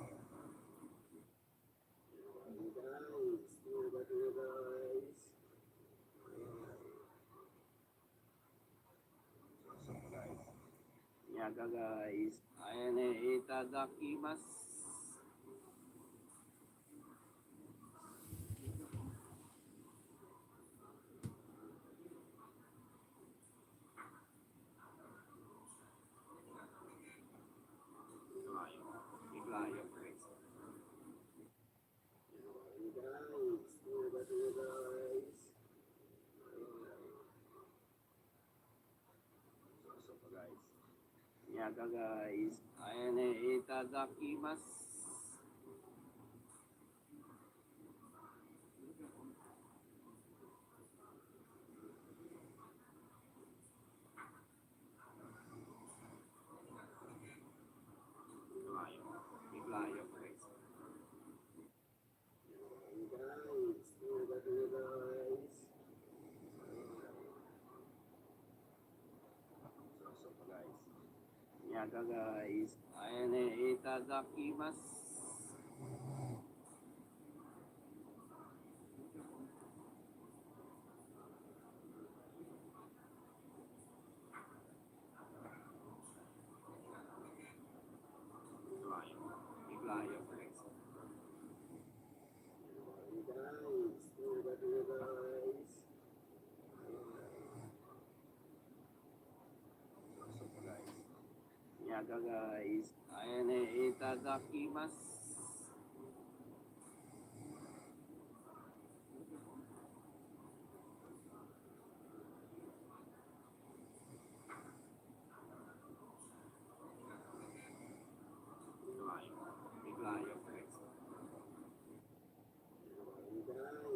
Guys, guys. Nyaga, guys. Ayan eh, itadakimasu. Higurayo, higurayo, guys. Guys, guys. Guys, ayan eh, itadakimasu. Iglayo, iglayo, guys. Guys, guys. So, so, guys. Nyaga, guys. Ayan eh, itadakimasu. Iglayo, guys. Guys, guys. Nyaga, guys. Ayan eh, itadakimasu. Iglayo, guys. Guys, guys.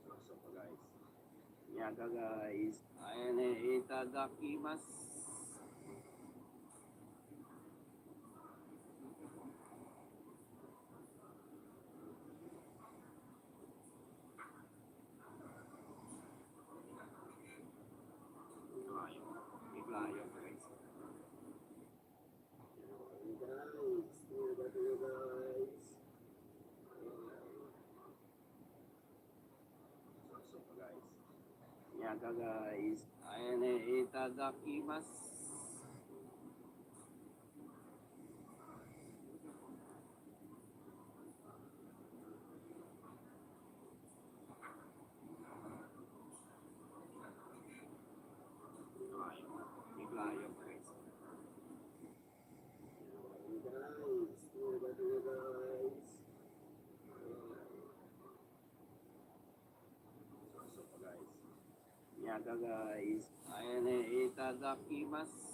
So, so, guys. Nyaga, guys. Ayan eh, itadakimasu. Iglayo, guys. Guys, guys. Nyaga, guys. Ayan eh, itadakimasu. Iglayo, guys. Guys, guys. So, so, guys. Nyaga, guys. Ayan eh, itadakimasu.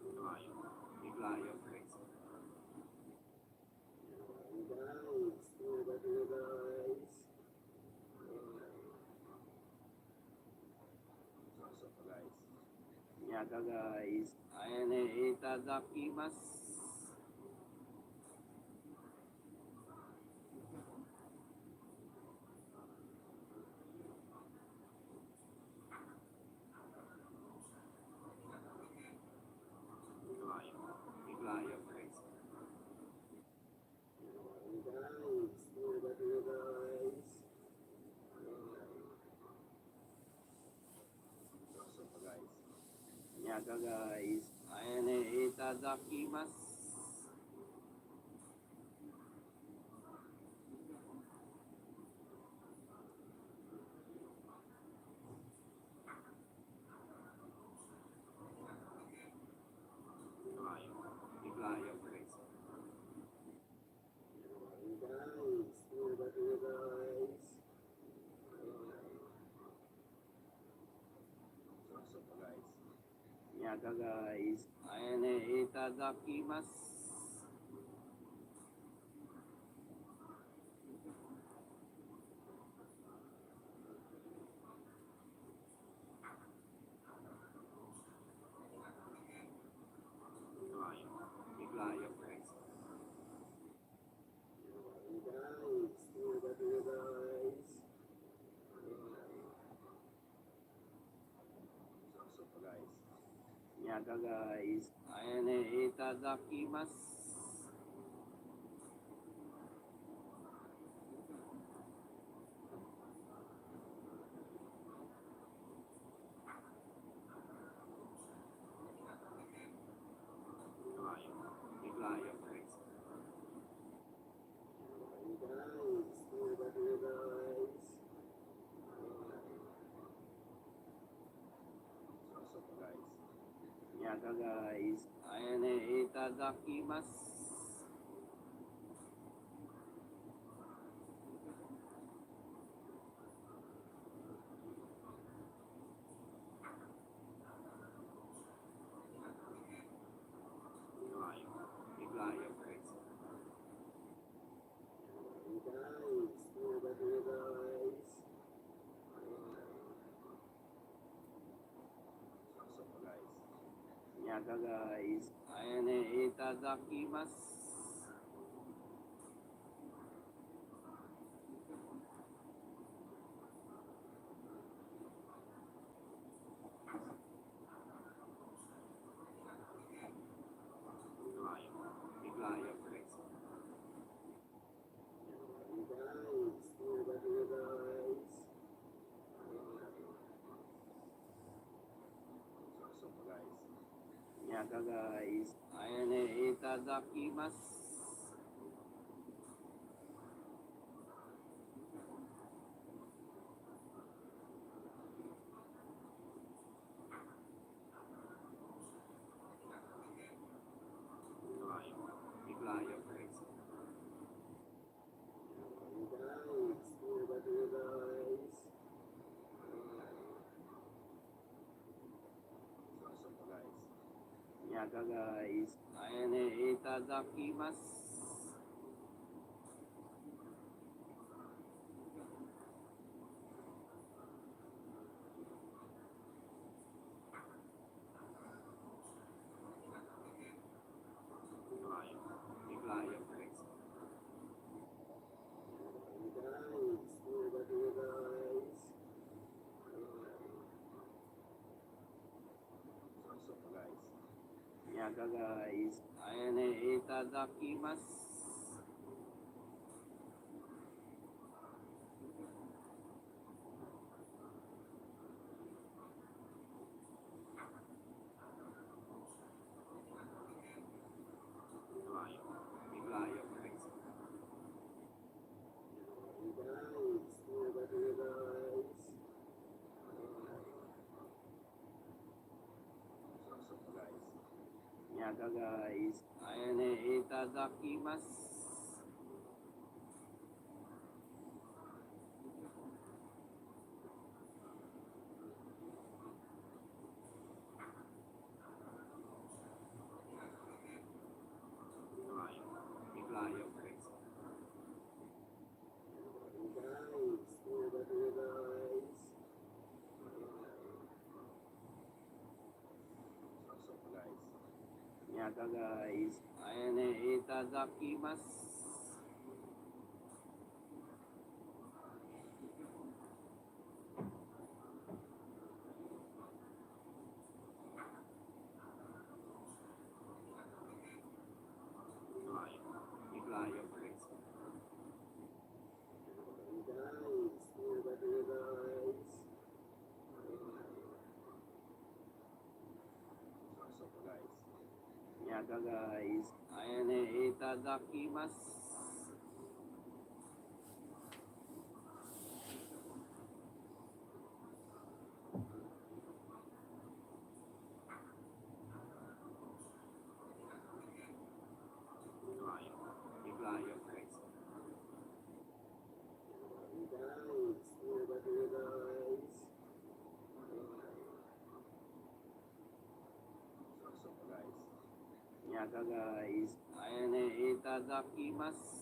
Iglayo, iglayo, guys. Guys, guys. Nyaga, guys. Ayan eh, itadakimasu. Iglayo, iglayo, guys. Guys, guys. Nyaga, guys. Ayan eh, itadakimasu. Iglayo, iglayo, guys. Guys, guys. So, so, guys. Nyaga, guys. Ayan eh, itadakimasu. Iglayo, iglayo, guys. Guys, guys. So, so, guys. Nyaga, guys. Ayan eh, itadakimasu. Iglayo, iglayo, guys. Guys, guys. Naka, guys. Ayan eh, itadakimasu. Higayon, guys. Guys, guys. Naka, guys. Ayan eh, itadakimasu. Naka, guys. Ayan eh, itadakimasu. Naka, guys. Ayan eh, itadakimasu. Naka, guys. Ayan eh, itadakimasu. Naka, guys. Ayan eh, itadakimasu. Naka, guys. Ayan eh, itadakimasu. Naka, guys. Ayan eh, itadakimasu. Naka, guys. Ayan eh, itadakimasu.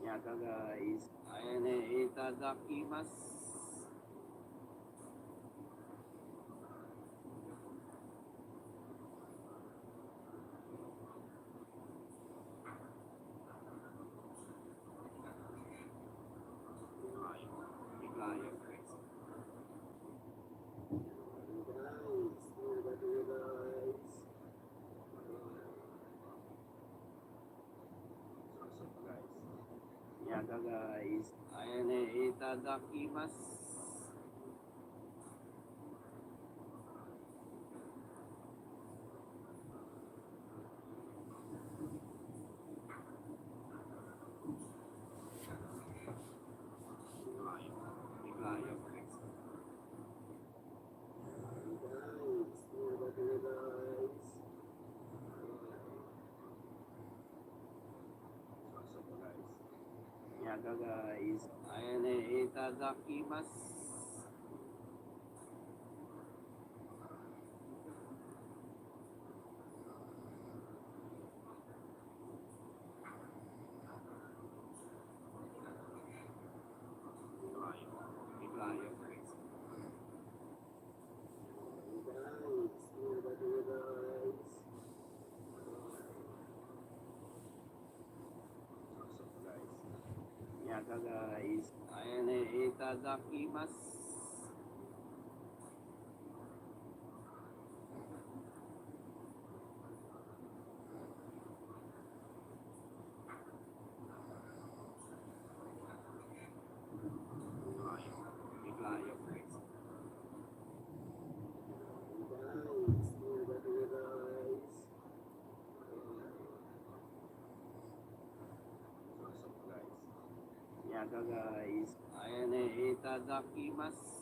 Naka, guys. Ayan eh, itadakimasu. Nyaga, guys. Ayaw na itadakimasu. Nyaga, guys. Ayaw na itadakimasu. Nyaga, guys. Ayaw na itadakimasu. Nyaga, guys. Ayaw na itadakimasu.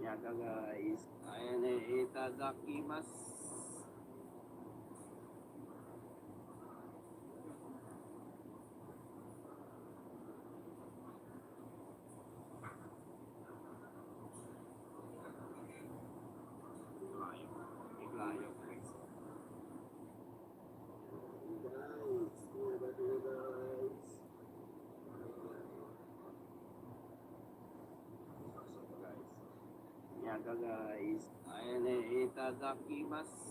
Nyaga, guys. Ayaw na itadakimasu. Nyaga, guys. Ayaw na itadakimasu.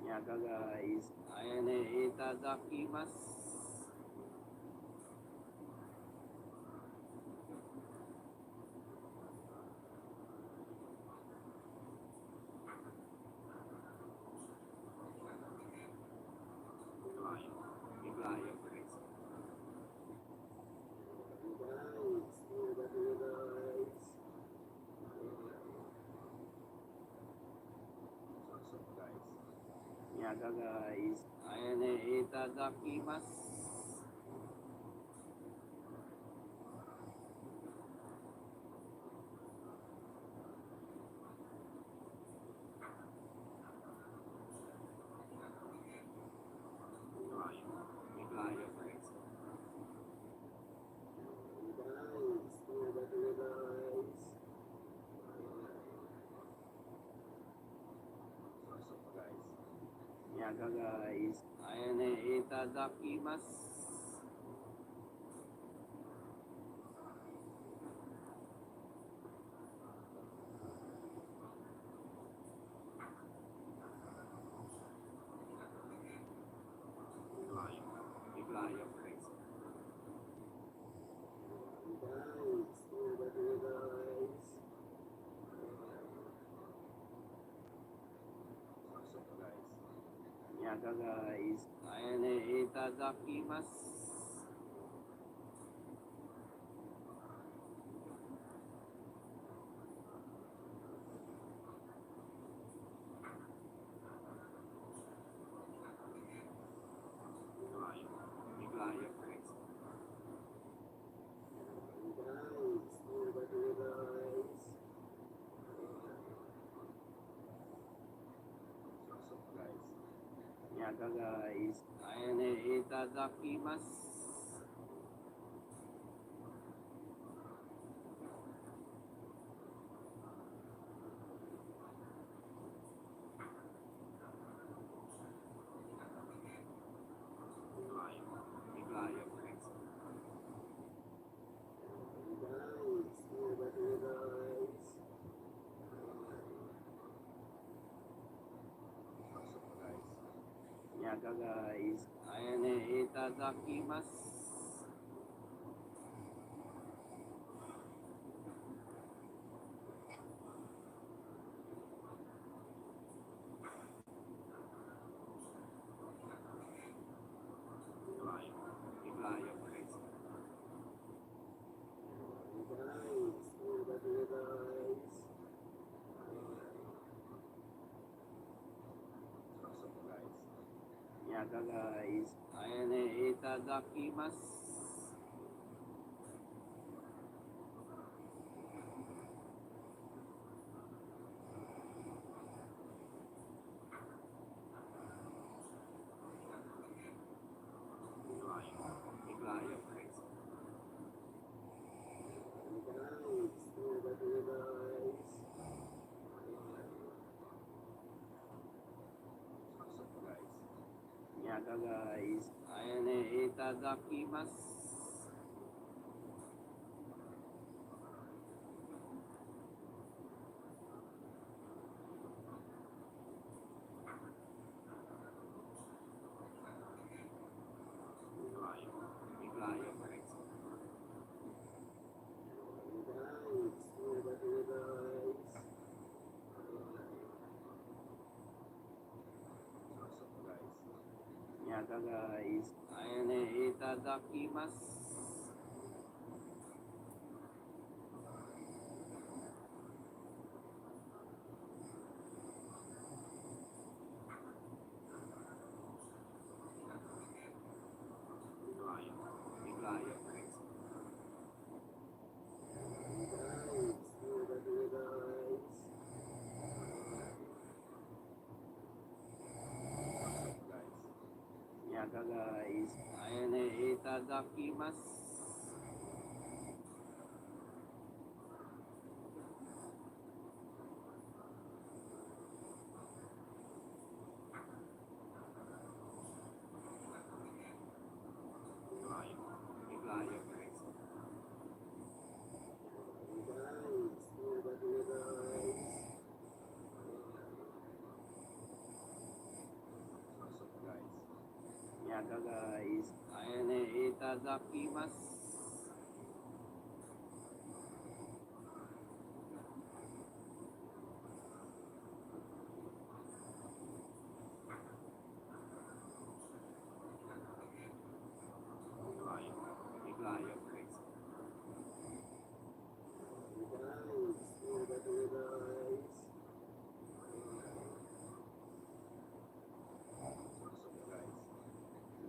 Nyaga, guys. Ayaw na itadakimasu. Nyaga, guys. Ayaw na itadakimasu. Nyaga, guys. Ayaw na itadakimasu. Nyaga, guys. Ayaw na itadakimasu. Nyaga, guys. Ayan eh, itadakimasu. Nyaga, guys. Ayan eh, itadakimasu. Nyaga, guys. Ayan eh, itadakimasu. Nyaga, guys. Ayan eh, itadakimasu. Nyaga, guys. Ayan eh, itadakimasu. Nyaga, guys. Ayan eh, itadakimasu. Nyaga, guys. Ayan eh, itadakimasu.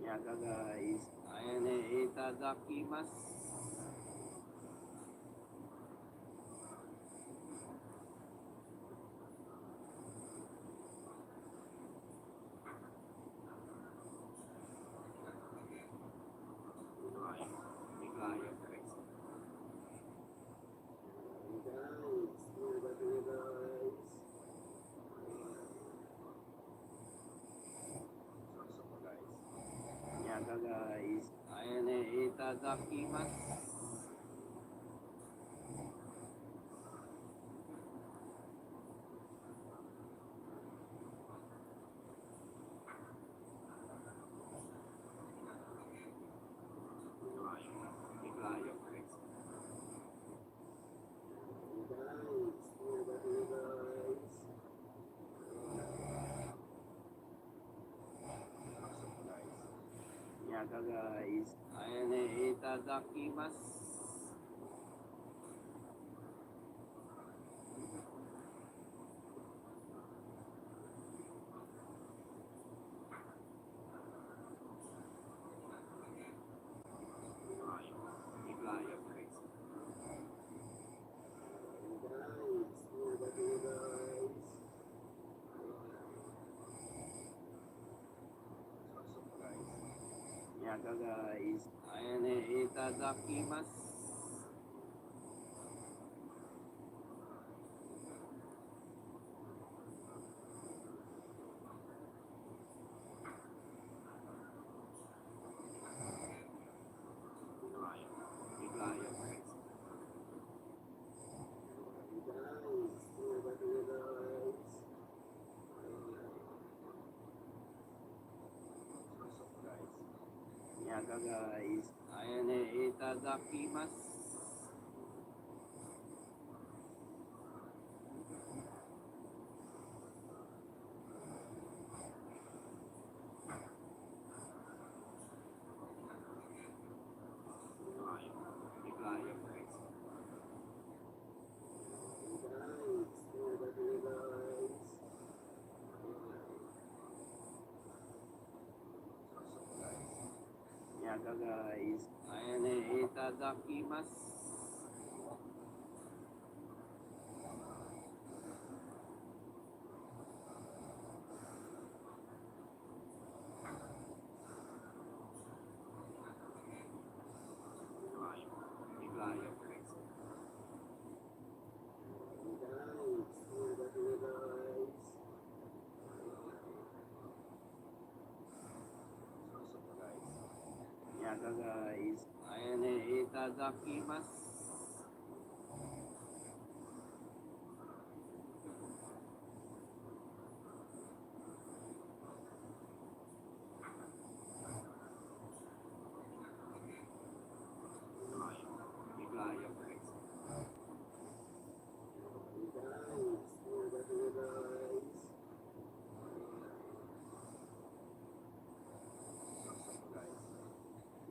Nyaga, guys. Ayan eh, itadakimasu. Nyaga, guys. Ayan eh, itadakimasu. Nyaga, guys. Ayan eh, itadakimasu. Aga, guys. Ayan eh, itadakimasu. Yaga, guys. Ayan eh, itadakimasu. Yaga, guys. Ayan eh, itadakimasu. Yaga, guys. Ayan eh, itadakimasu.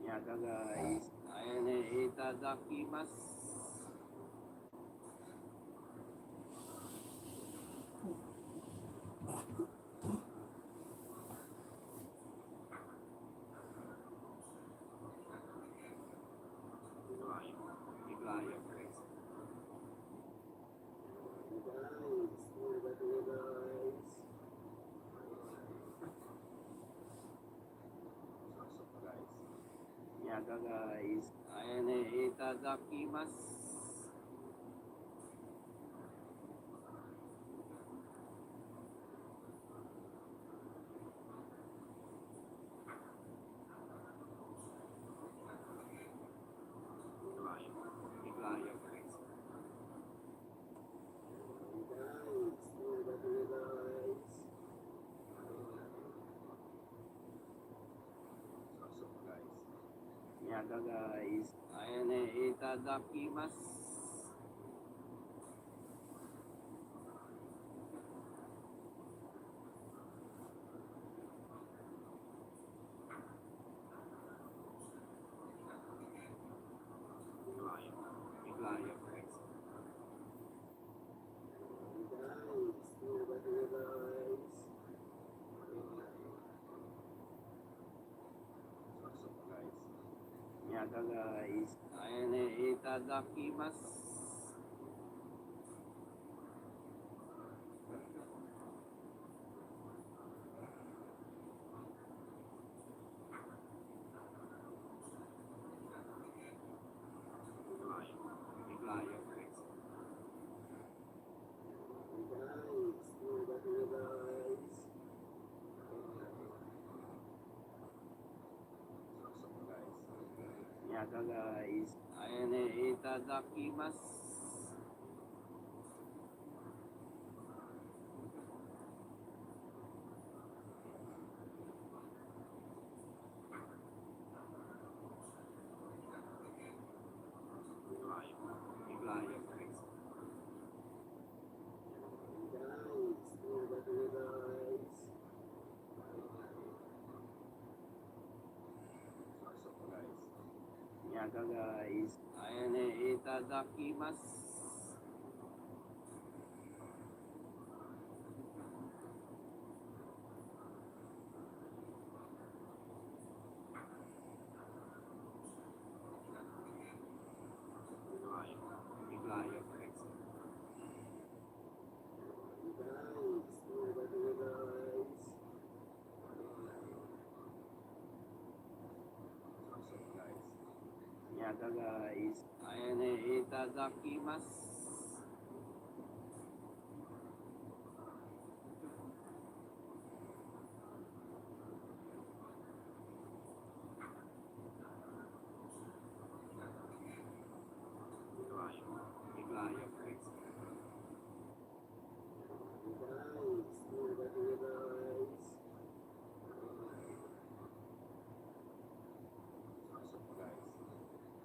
Yaga, guys. Ayan eh, itadakimasu. Yaga, guys. Ayan eh, itadakimasu. Yaga, guys. Ayan eh, itadakimasu. Yaga, guys. Ayan eh, itadakimasu. Yaga, guys. Ayan eh, itadakimasu. Yaga, guys. Ayan eh, itadakimasu. Guys, ayan eh, itadakimasu.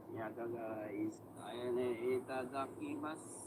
Nyaga guys. Ayan eh, itadakimasu.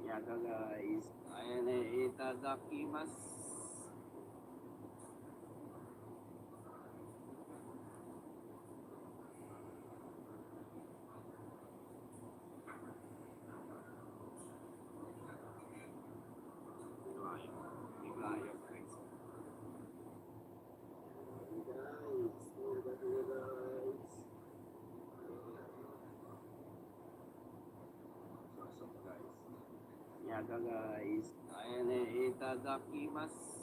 Nyaga guys. Ayan eh, itadakimasu. Nyaga guys. Ayan eh, itadakimasu.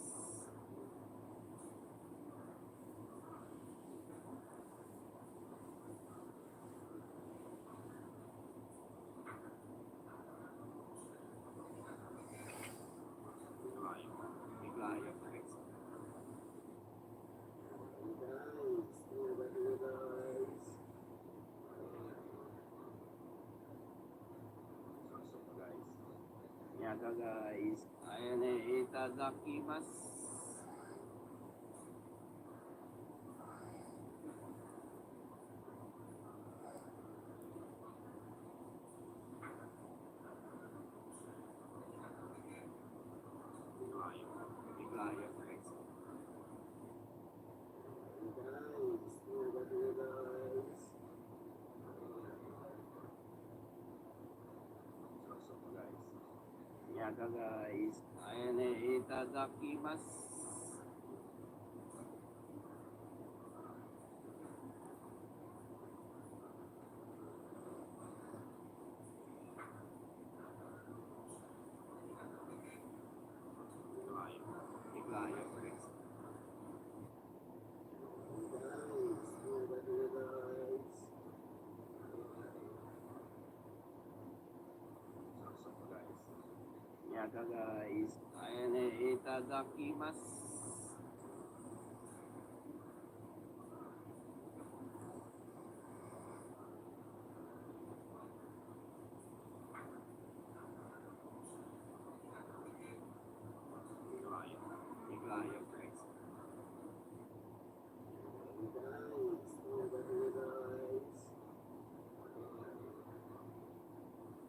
Nyaga guys. Ayan eh, itadakimasu. Nyaga guys. Ayan eh, itadakimasu. Nyaga guys. Ayan eh, itadakimasu.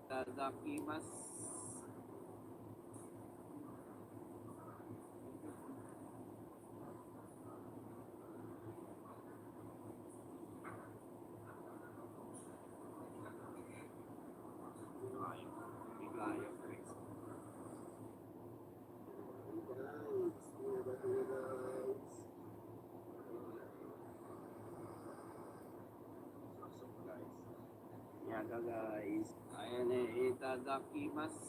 Itadakimasu. Nyaga guys. Ayan eh, itadakimasu.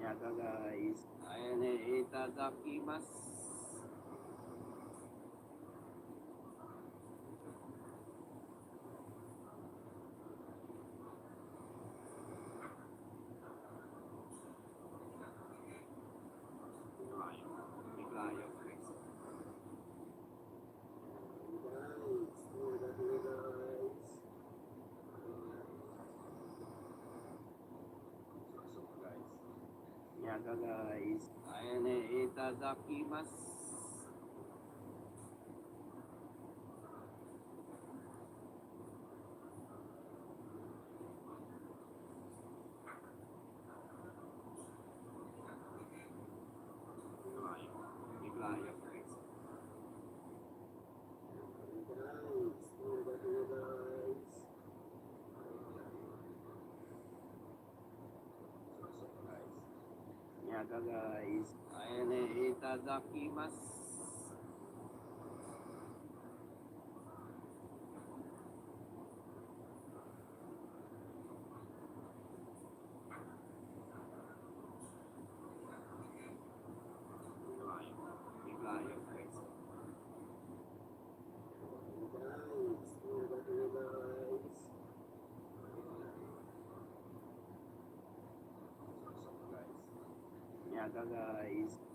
Nyaga guys. Ayan eh, itadakimasu. Nyaga Guys, aya ni itadakimasu. Aya ni itadakimasu.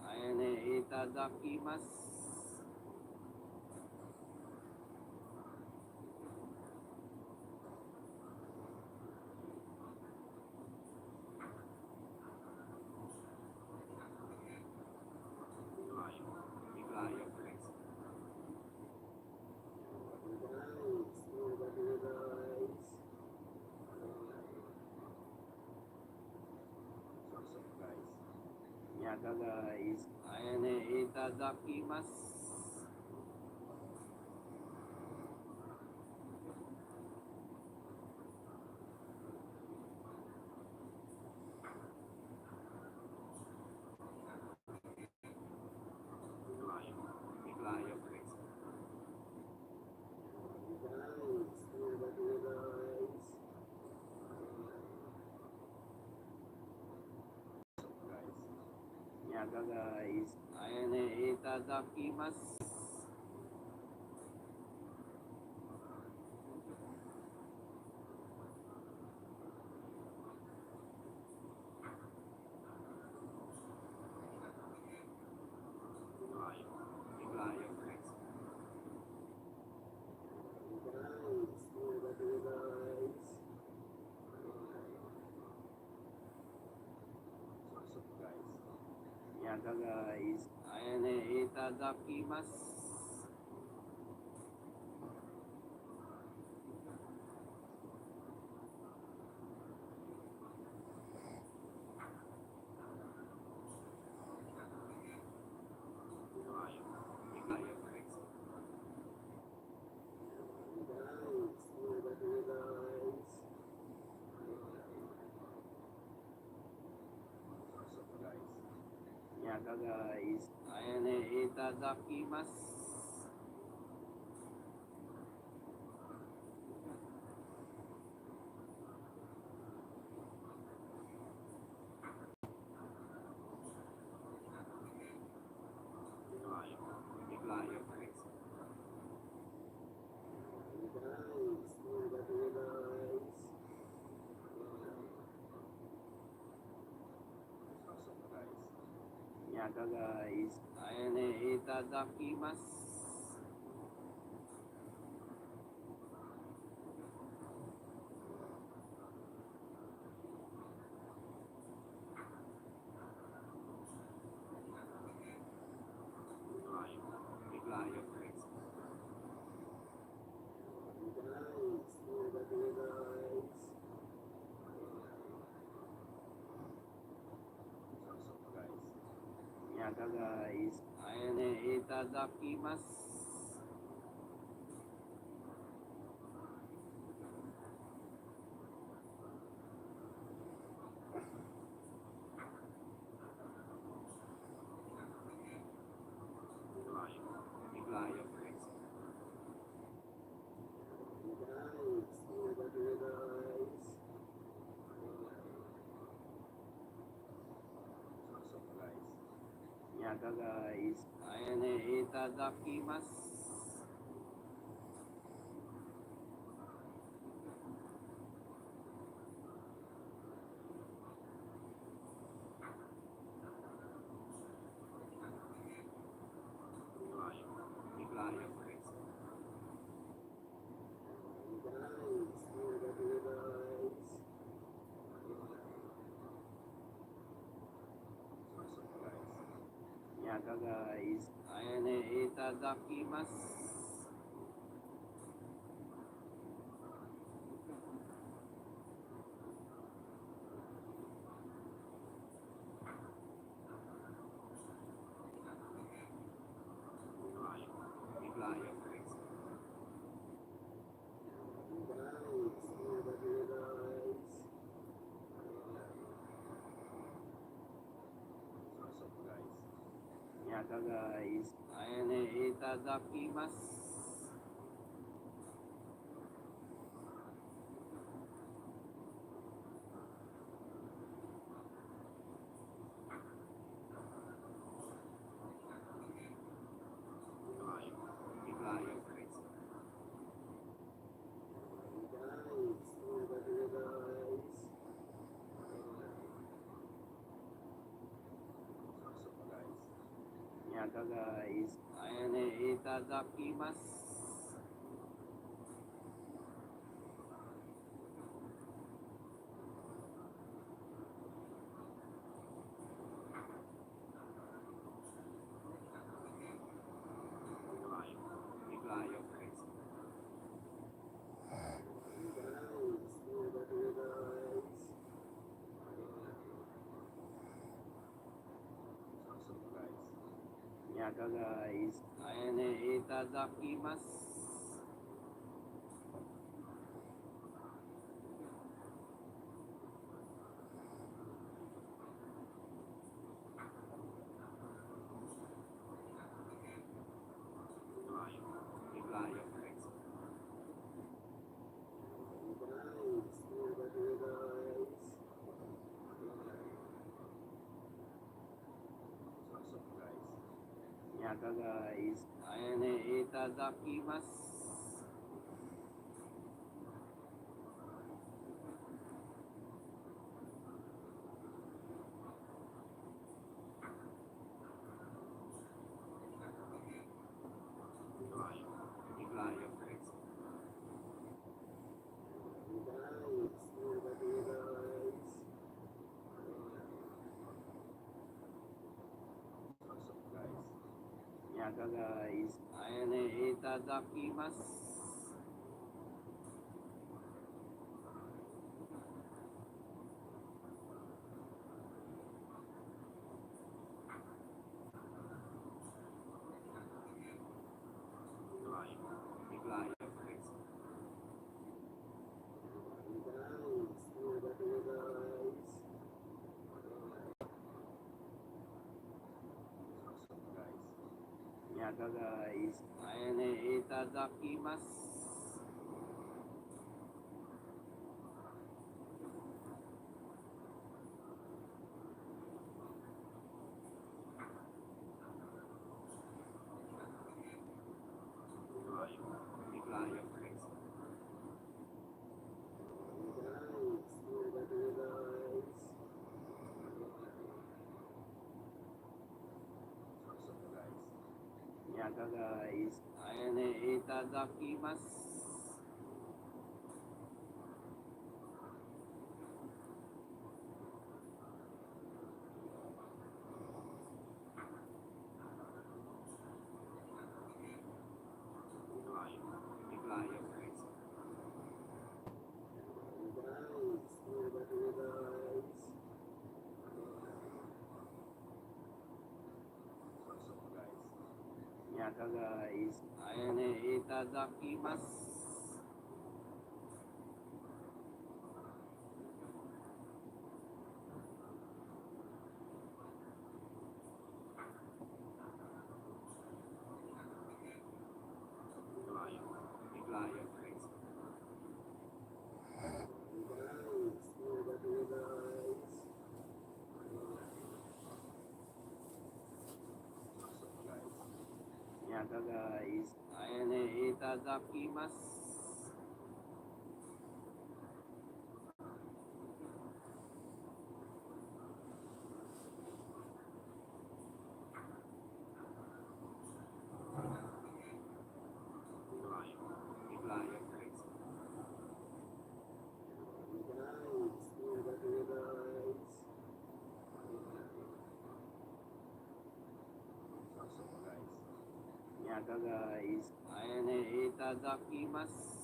Aya ni itadakimasu. Aya ni itadakimasu. Aya ni itadakimasu. Aya ni itadakimasu. Aya ni itadakimasu. Aya ni itadakimasu. Aya ni itadakimasu. Aya ni itadakimasu. Ka, guys. Ayan, eh, itadakimasu. Nya ka, guys. Ayan, eh, itadakimasu. Nya ka, guys. Ayan, eh, itadakimasu. Nya ka, guys. Ayan, eh, itadakimasu. Nya ka, guys. Ayan, eh, itadakimasu. Nya ka, guys. Ayan, eh, itadakimasu. Nya ka, guys. Ayan, eh, itadakimasu. Nya ka, guys. Ayan, eh, itadakimasu. Nya ka, guys. Ayan, eh, itadakimasu. Nya ka, guys. Ayan, eh, itadakimasu. Nyaga, guys. Ayan eh, itadakimasu.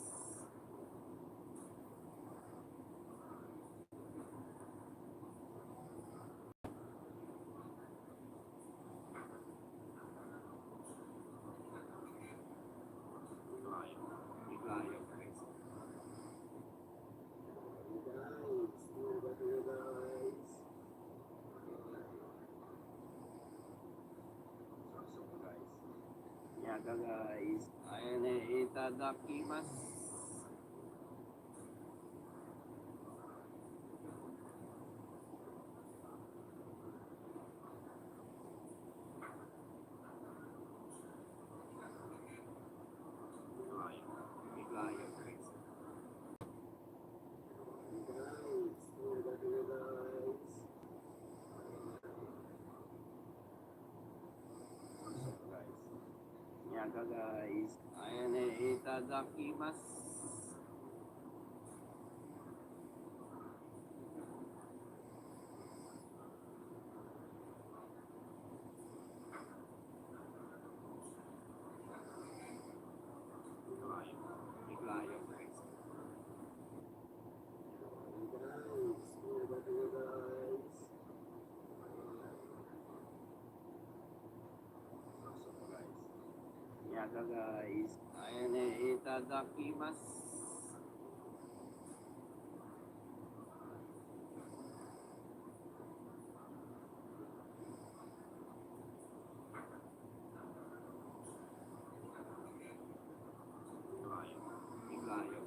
Higayon, higayon, guys. Guys, guys. Nyaga, guys. Ayan eh, itadakimasu. Nyaga, guys. Ayan eh, itadakimasu. Higayon, higayon, guys. Guys,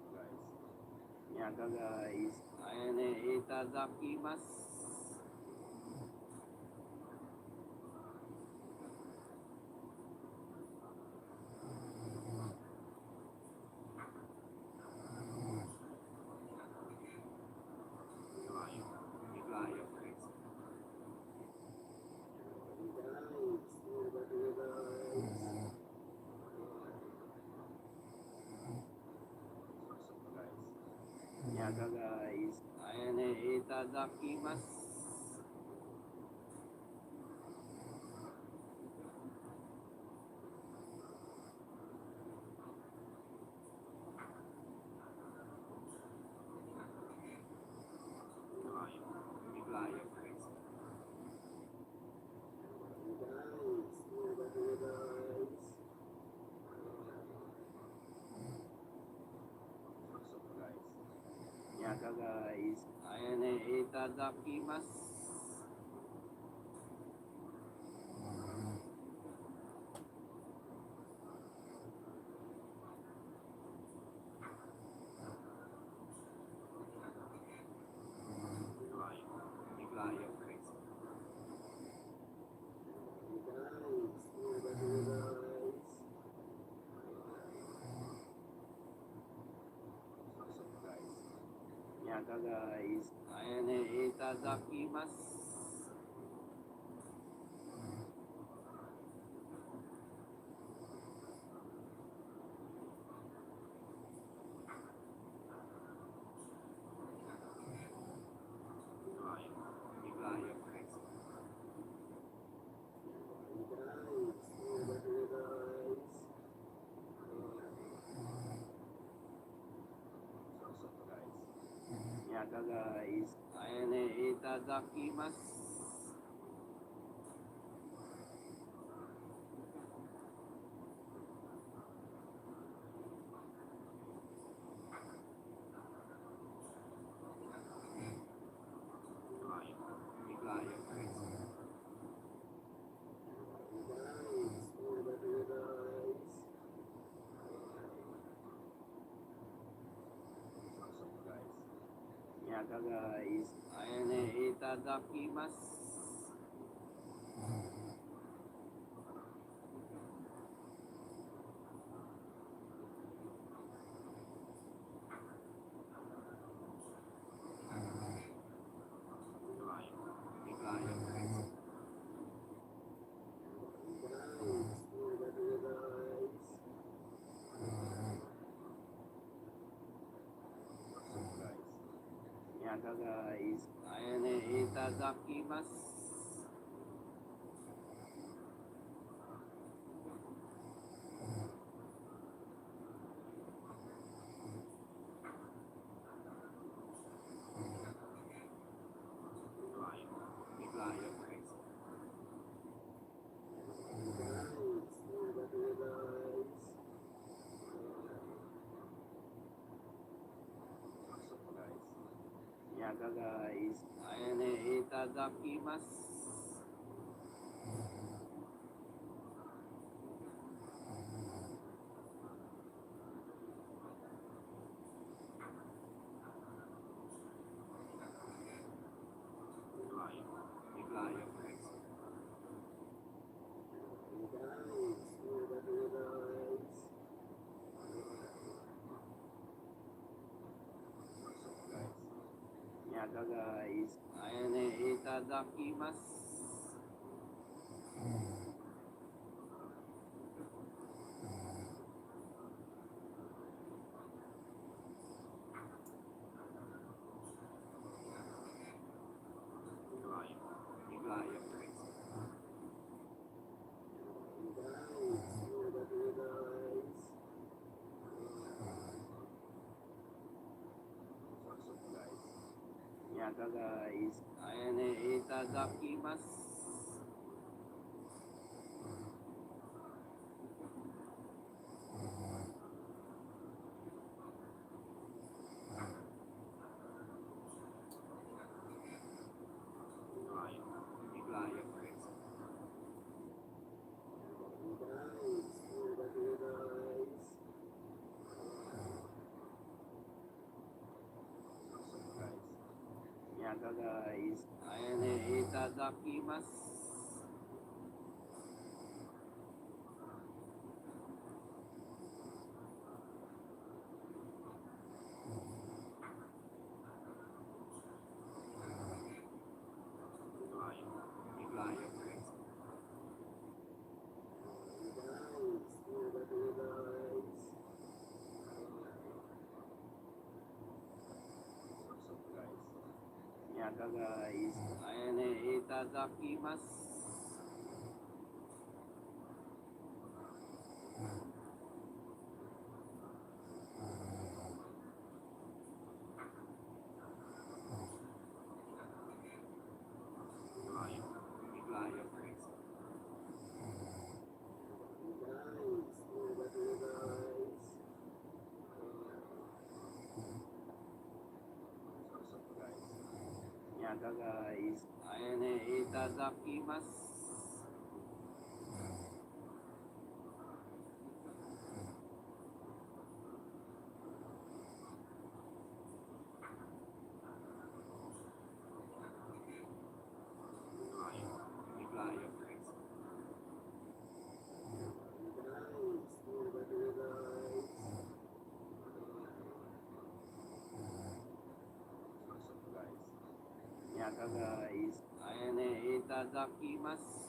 guys. Nyaga, guys. Ayan eh, itadakimasu. Higayon, higayon, guys. Guys, guys. Nyaga, guys. Ayan eh, itadakimasu. Higayon, higayon, guys. Nyaga, guys. Ayan eh, itadakimasu. Higayon, higayon, guys. Nyaga, guys. Ayan eh, itadakimasu. Higayon, higayon, guys. Nyaga, guys. Ayan eh, itadakimasu. Nyaga, guys. Ayan eh, itadakimasu. Nyaga, guys. Ayan eh, itadakimasu. Naga guys, ayan eh, itadakimasu. Yaga guys. Ayan eh, itadakimasu. Yaga guys. Ayan eh, itadakimasu. Yaga guys. Ayan eh, itadakimasu. Yaga guys. Ayan eh, itadakimasu. Yaga guys. Ayan eh, itadakimasu. Yaga guys. Ayan eh, itadakimasu. Yaga guys. Ayan eh, itadakimasu.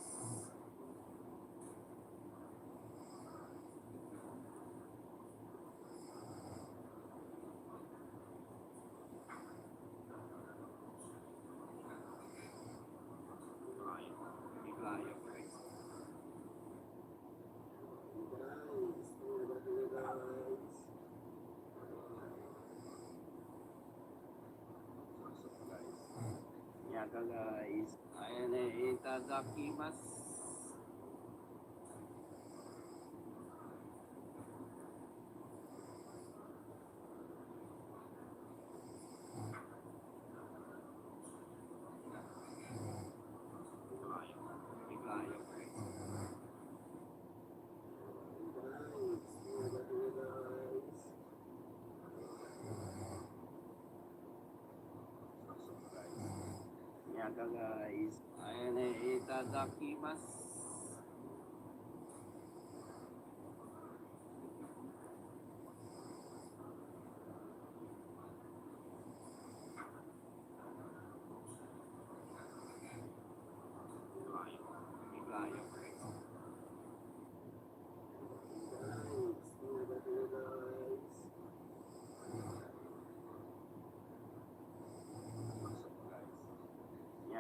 Yaga guys. Ayan eh, itadakimasu. Yaga guys. Ayan eh, itadakimasu.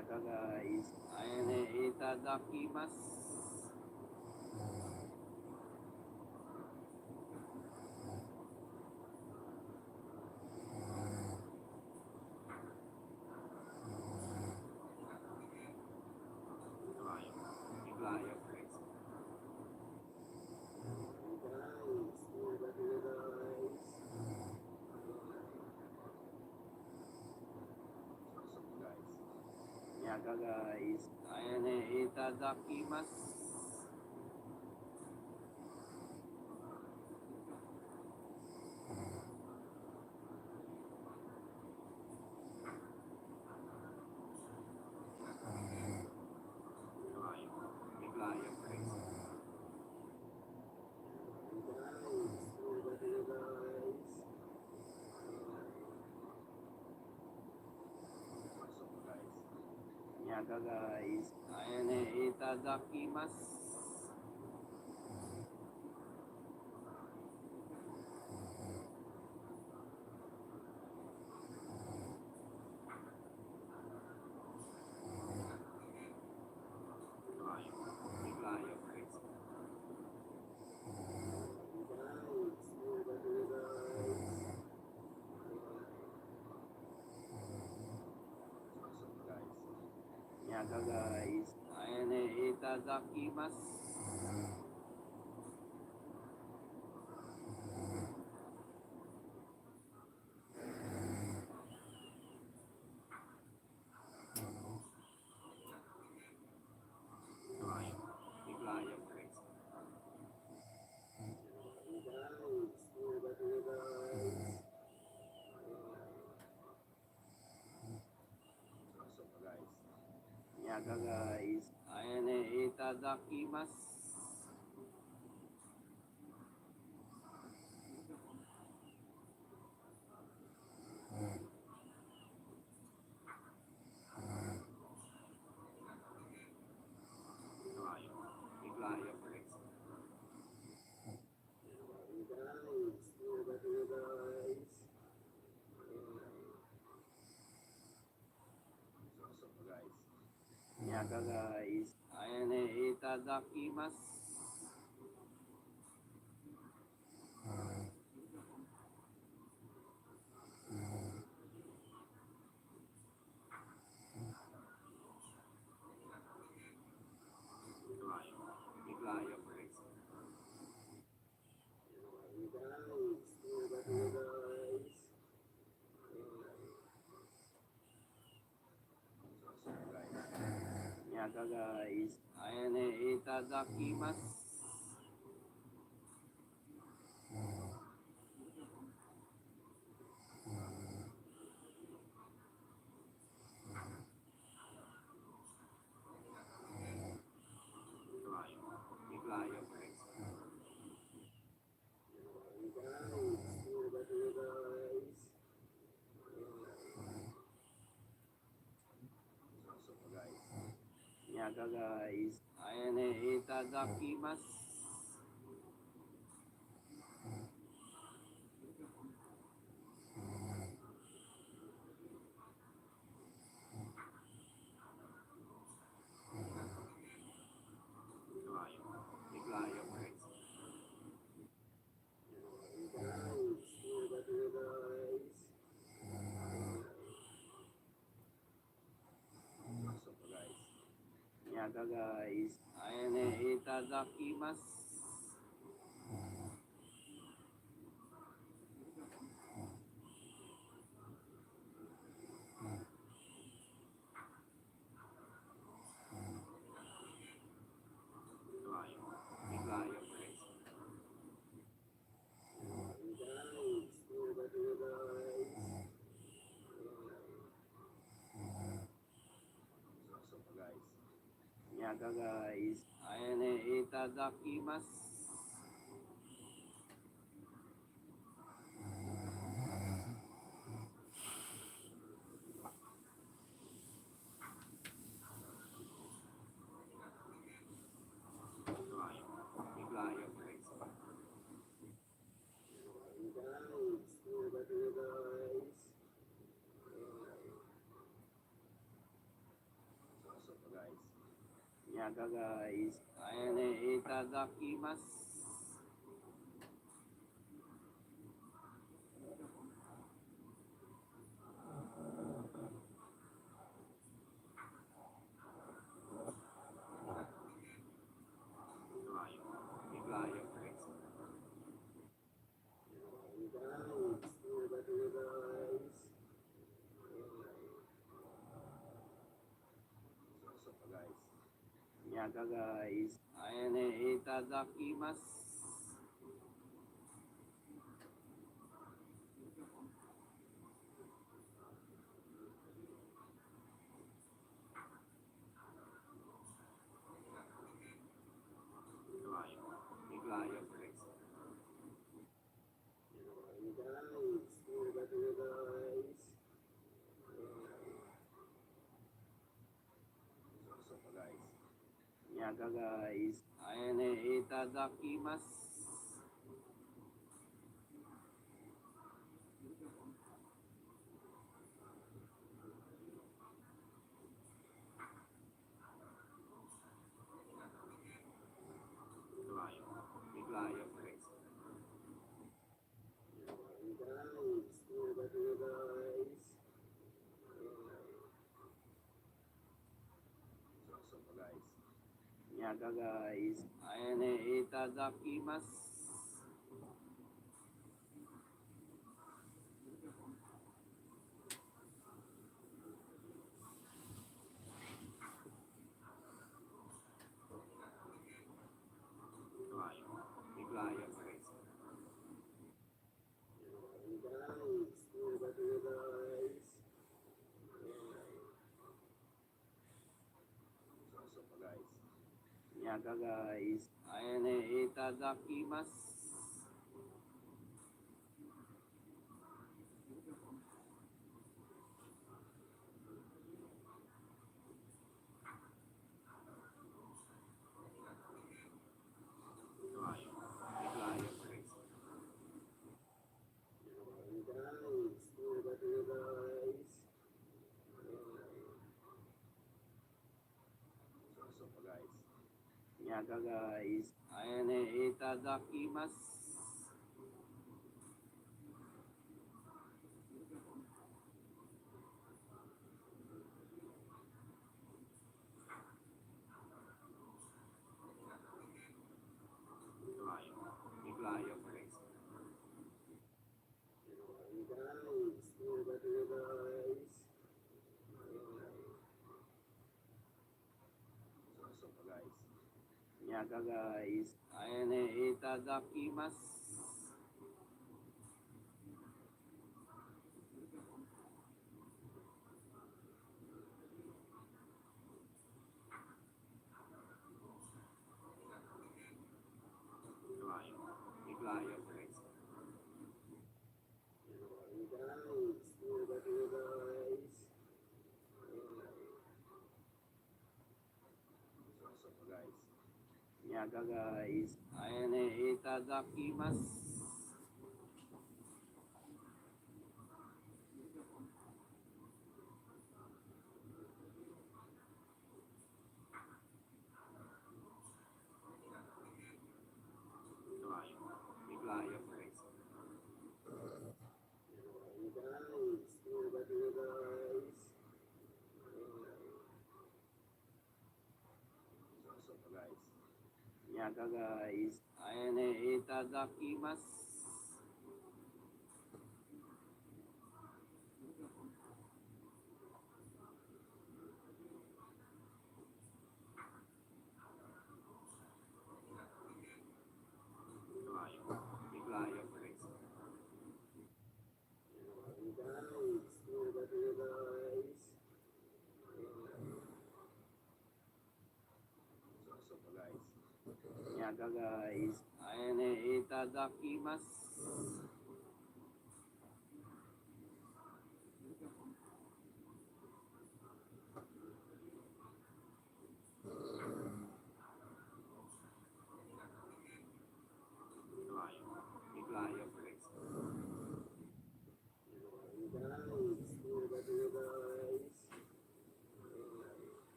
Ka guys, ayan eh, itadakimasu. Yaga guys. Ayan eh, itadakimasu. Yaga guys. Ayan eh, itadakimasu. Yaga guys. Ayan eh, itadakimasu. Yaga guys. Ayan eh, itadakimasu. Yaga guys. Ayan eh, itadakimasu. Yaga guys. Ayan eh, itadakimasu. Yaga guys. Ayan eh, itadakimasu. Yaga guys. Ayan eh, itadakimasu. Yaga guys. Ayan eh, itadakimasu. Nyaga, guys. Ayan eh, itadakimasu. Layo. Big layo, guys. Guys, guys. Guys. Nyaga, guys. Ayan eh, itadakimasu. Layo. Big layo, guys. Guys. Guys. Nyaga, guys. Ayan eh, itadakimasu. Layo. Big layo, guys. Guys. Guys. Nyaga, guys. Ayan eh, itadakimasu. Layo. Big layo, guys. Guys. Nyaga, guys. Ayan eh, itadakimasu. Layo. Big layo, guys. Guys. Nyaga, guys. Ayan eh, itadakimasu. Layo. Big layo, guys. Guys. Guys. Nyaga, guys. Ayan eh, itadakimasu. Layo. Big layo, guys. Guys. Guys. Nyaga, guys. Ayan eh, itadakimasu. Layo. Big layo, guys. Guys. Guys. Nyaga, guys. Ayan eh, itadakimasu. Layo. Big layo, guys. Guys. Guys. Nyaga, guys. Ayan eh, itadakimasu. Layo. Big layo, guys. Guys.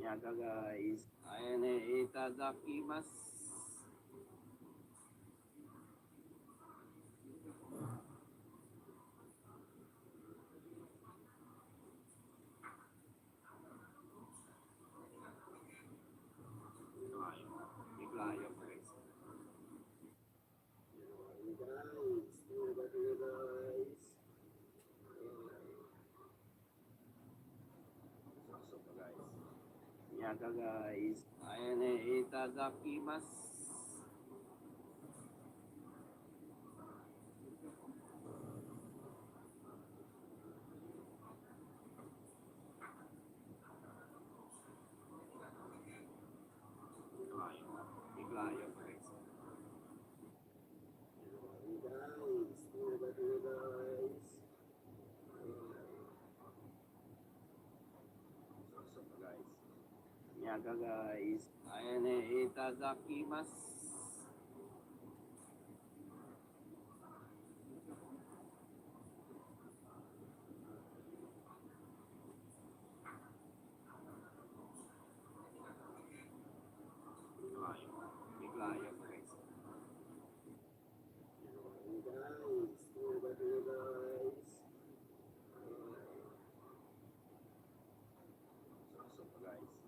Nyaga, guys. Ayan eh, itadakimasu. Ito ay, bigla yung guys. Guys, guys. Nyaga, guys. Ayan eh, itadakimasu. Ito ay, bigla yung guys. Guys, guys. Nyaga, guys. Ayan eh, itadakimasu. Ito ay, bigla yung guys. Guys, guys.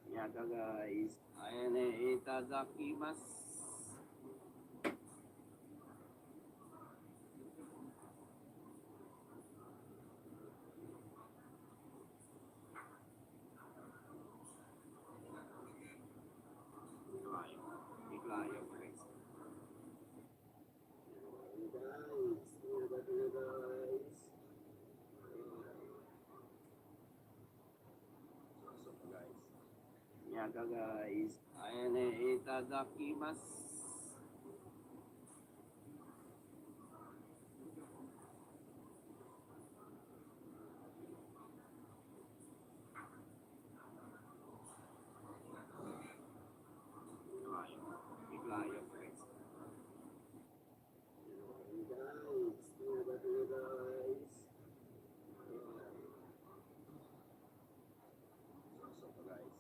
Nyaga, guys. Ayan eh, itadakimasu. Ito ay, bigla yung guys. Guys, guys. Nyaga, guys. Ayan eh, itadakimasu. Ito ay, bigla yung guys. Guys, guys.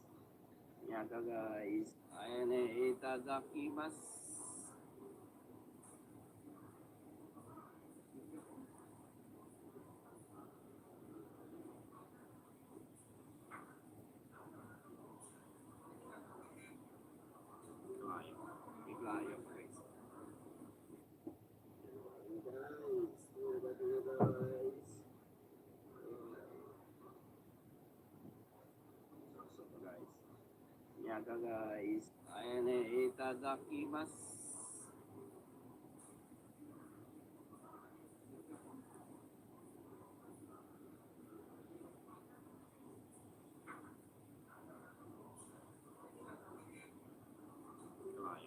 Nyaga, guys. Ayan eh, itadakimasu. Ito ay, bigla yung guys. Guys, guys. Nyaga, guys. Ayan eh, itadakimasu. Ito ay,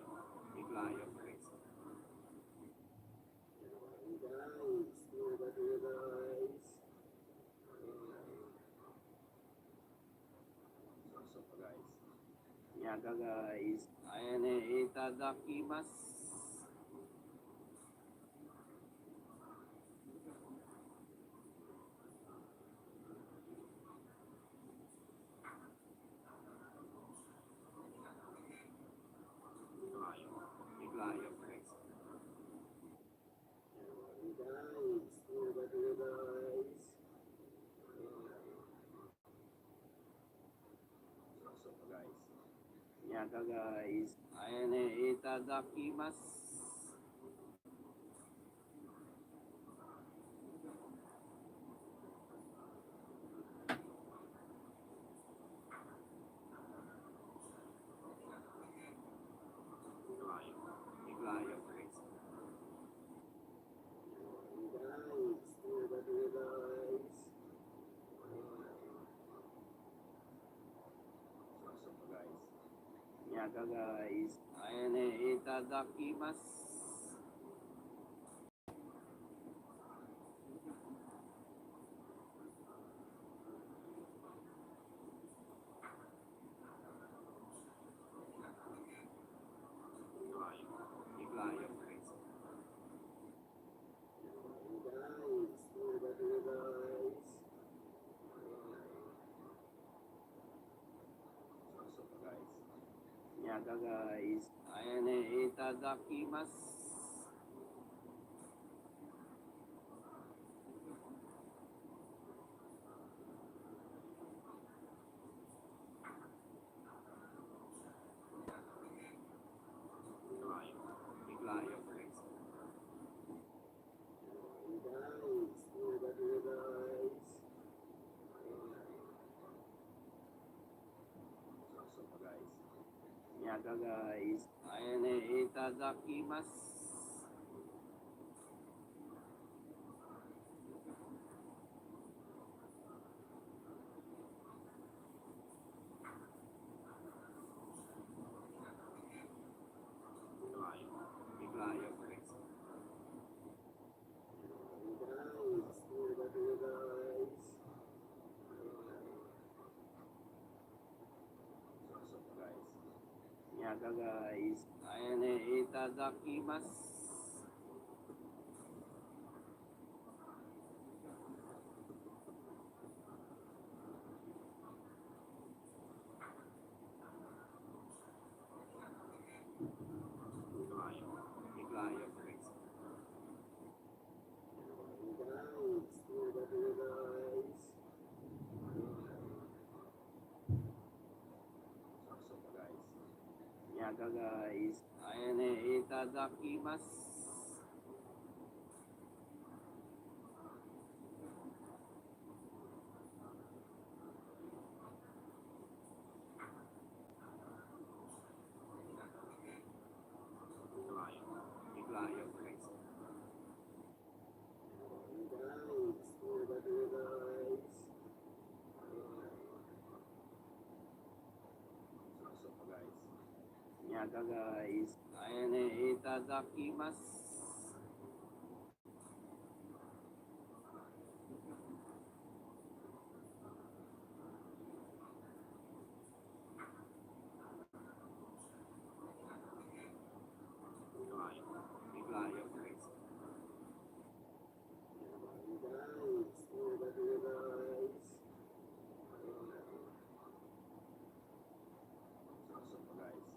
bigla yung guys. Guys, guys. Nyaga, guys. Ayan eh, itadakimasu. Ito ay, bigla yung guys. Guys, guys. Nyaga, guys. Ayan eh, itadakimasu. Ito ay, bigla yung guys. Guys, guys. Nyaga, guys. Ayan eh, itadakimasu. Ito ay, bigla yung guys. Guys, guys. Guys, ayan eh, itadakimasu. Bigla yung guys. Guys, guys. Nyaga guys. Ayan eh, itadakimasu. Bigla yung guys. Guys, guys. Nyaga guys. Ayan eh, itadakimasu. Bigla yung guys. Guys, guys. Nyaga guys. Ayan eh, itadakimasu. Bigla yung guys. Guys, guys. Nyaga guys. Ayan eh, itadakimasu. Bigla yung guys. Guys, guys.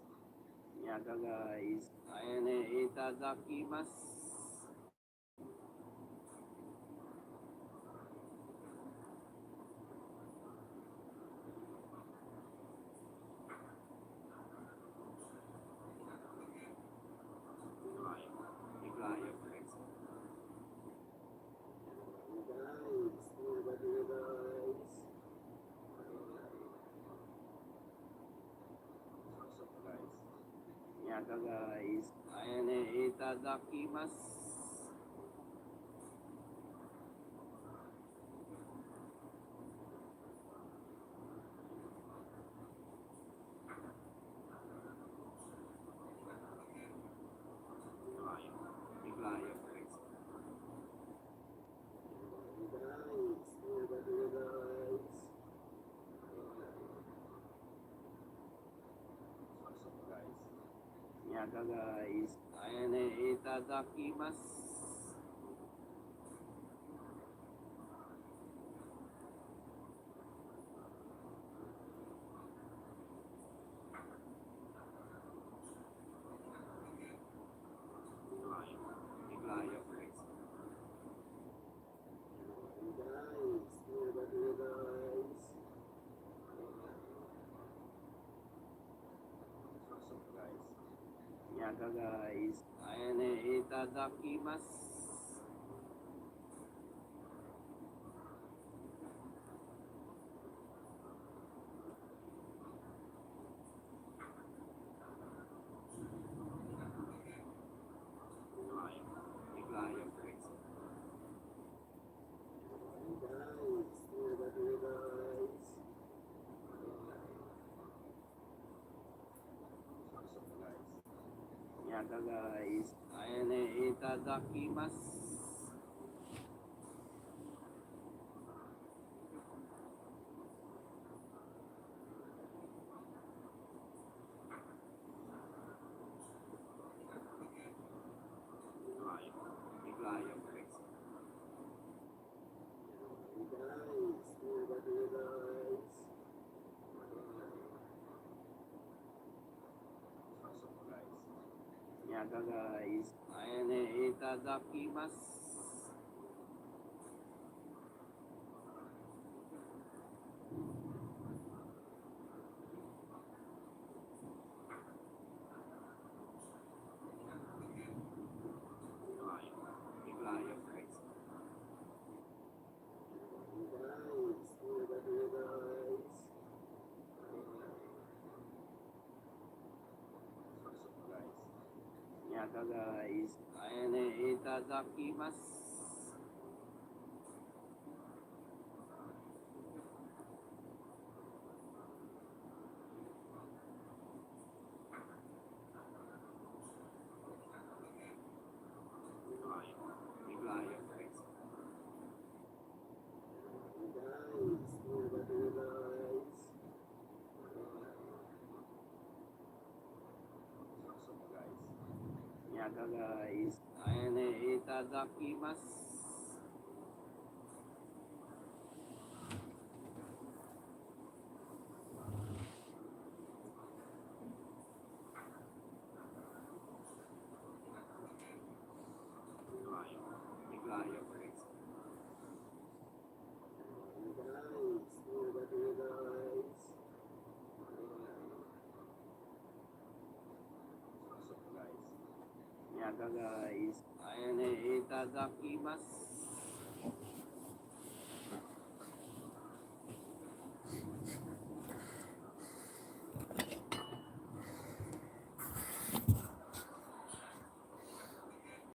Nyaga guys. Ayan eh, itadakimasu. Bigla yung guys. Guys, guys. Nyaga guys. Ayan eh, itadakimasu. Bigla yung guys. Guys, guys. Nyaga guys. Ayan eh, itadakimasu. Bigla yung guys. Guys, guys. Nyaga guys. Ayan eh, itadakimasu. Guys, guys. Nyaga guys. Ayan eh, itadakimasu. Guys, guys. Guys, ayan eh, itadakimasu. Guys, ayan eh, itadakimasu. Guys, ayan eh, itadakimasu. Guys, ayan eh, itadakimasu.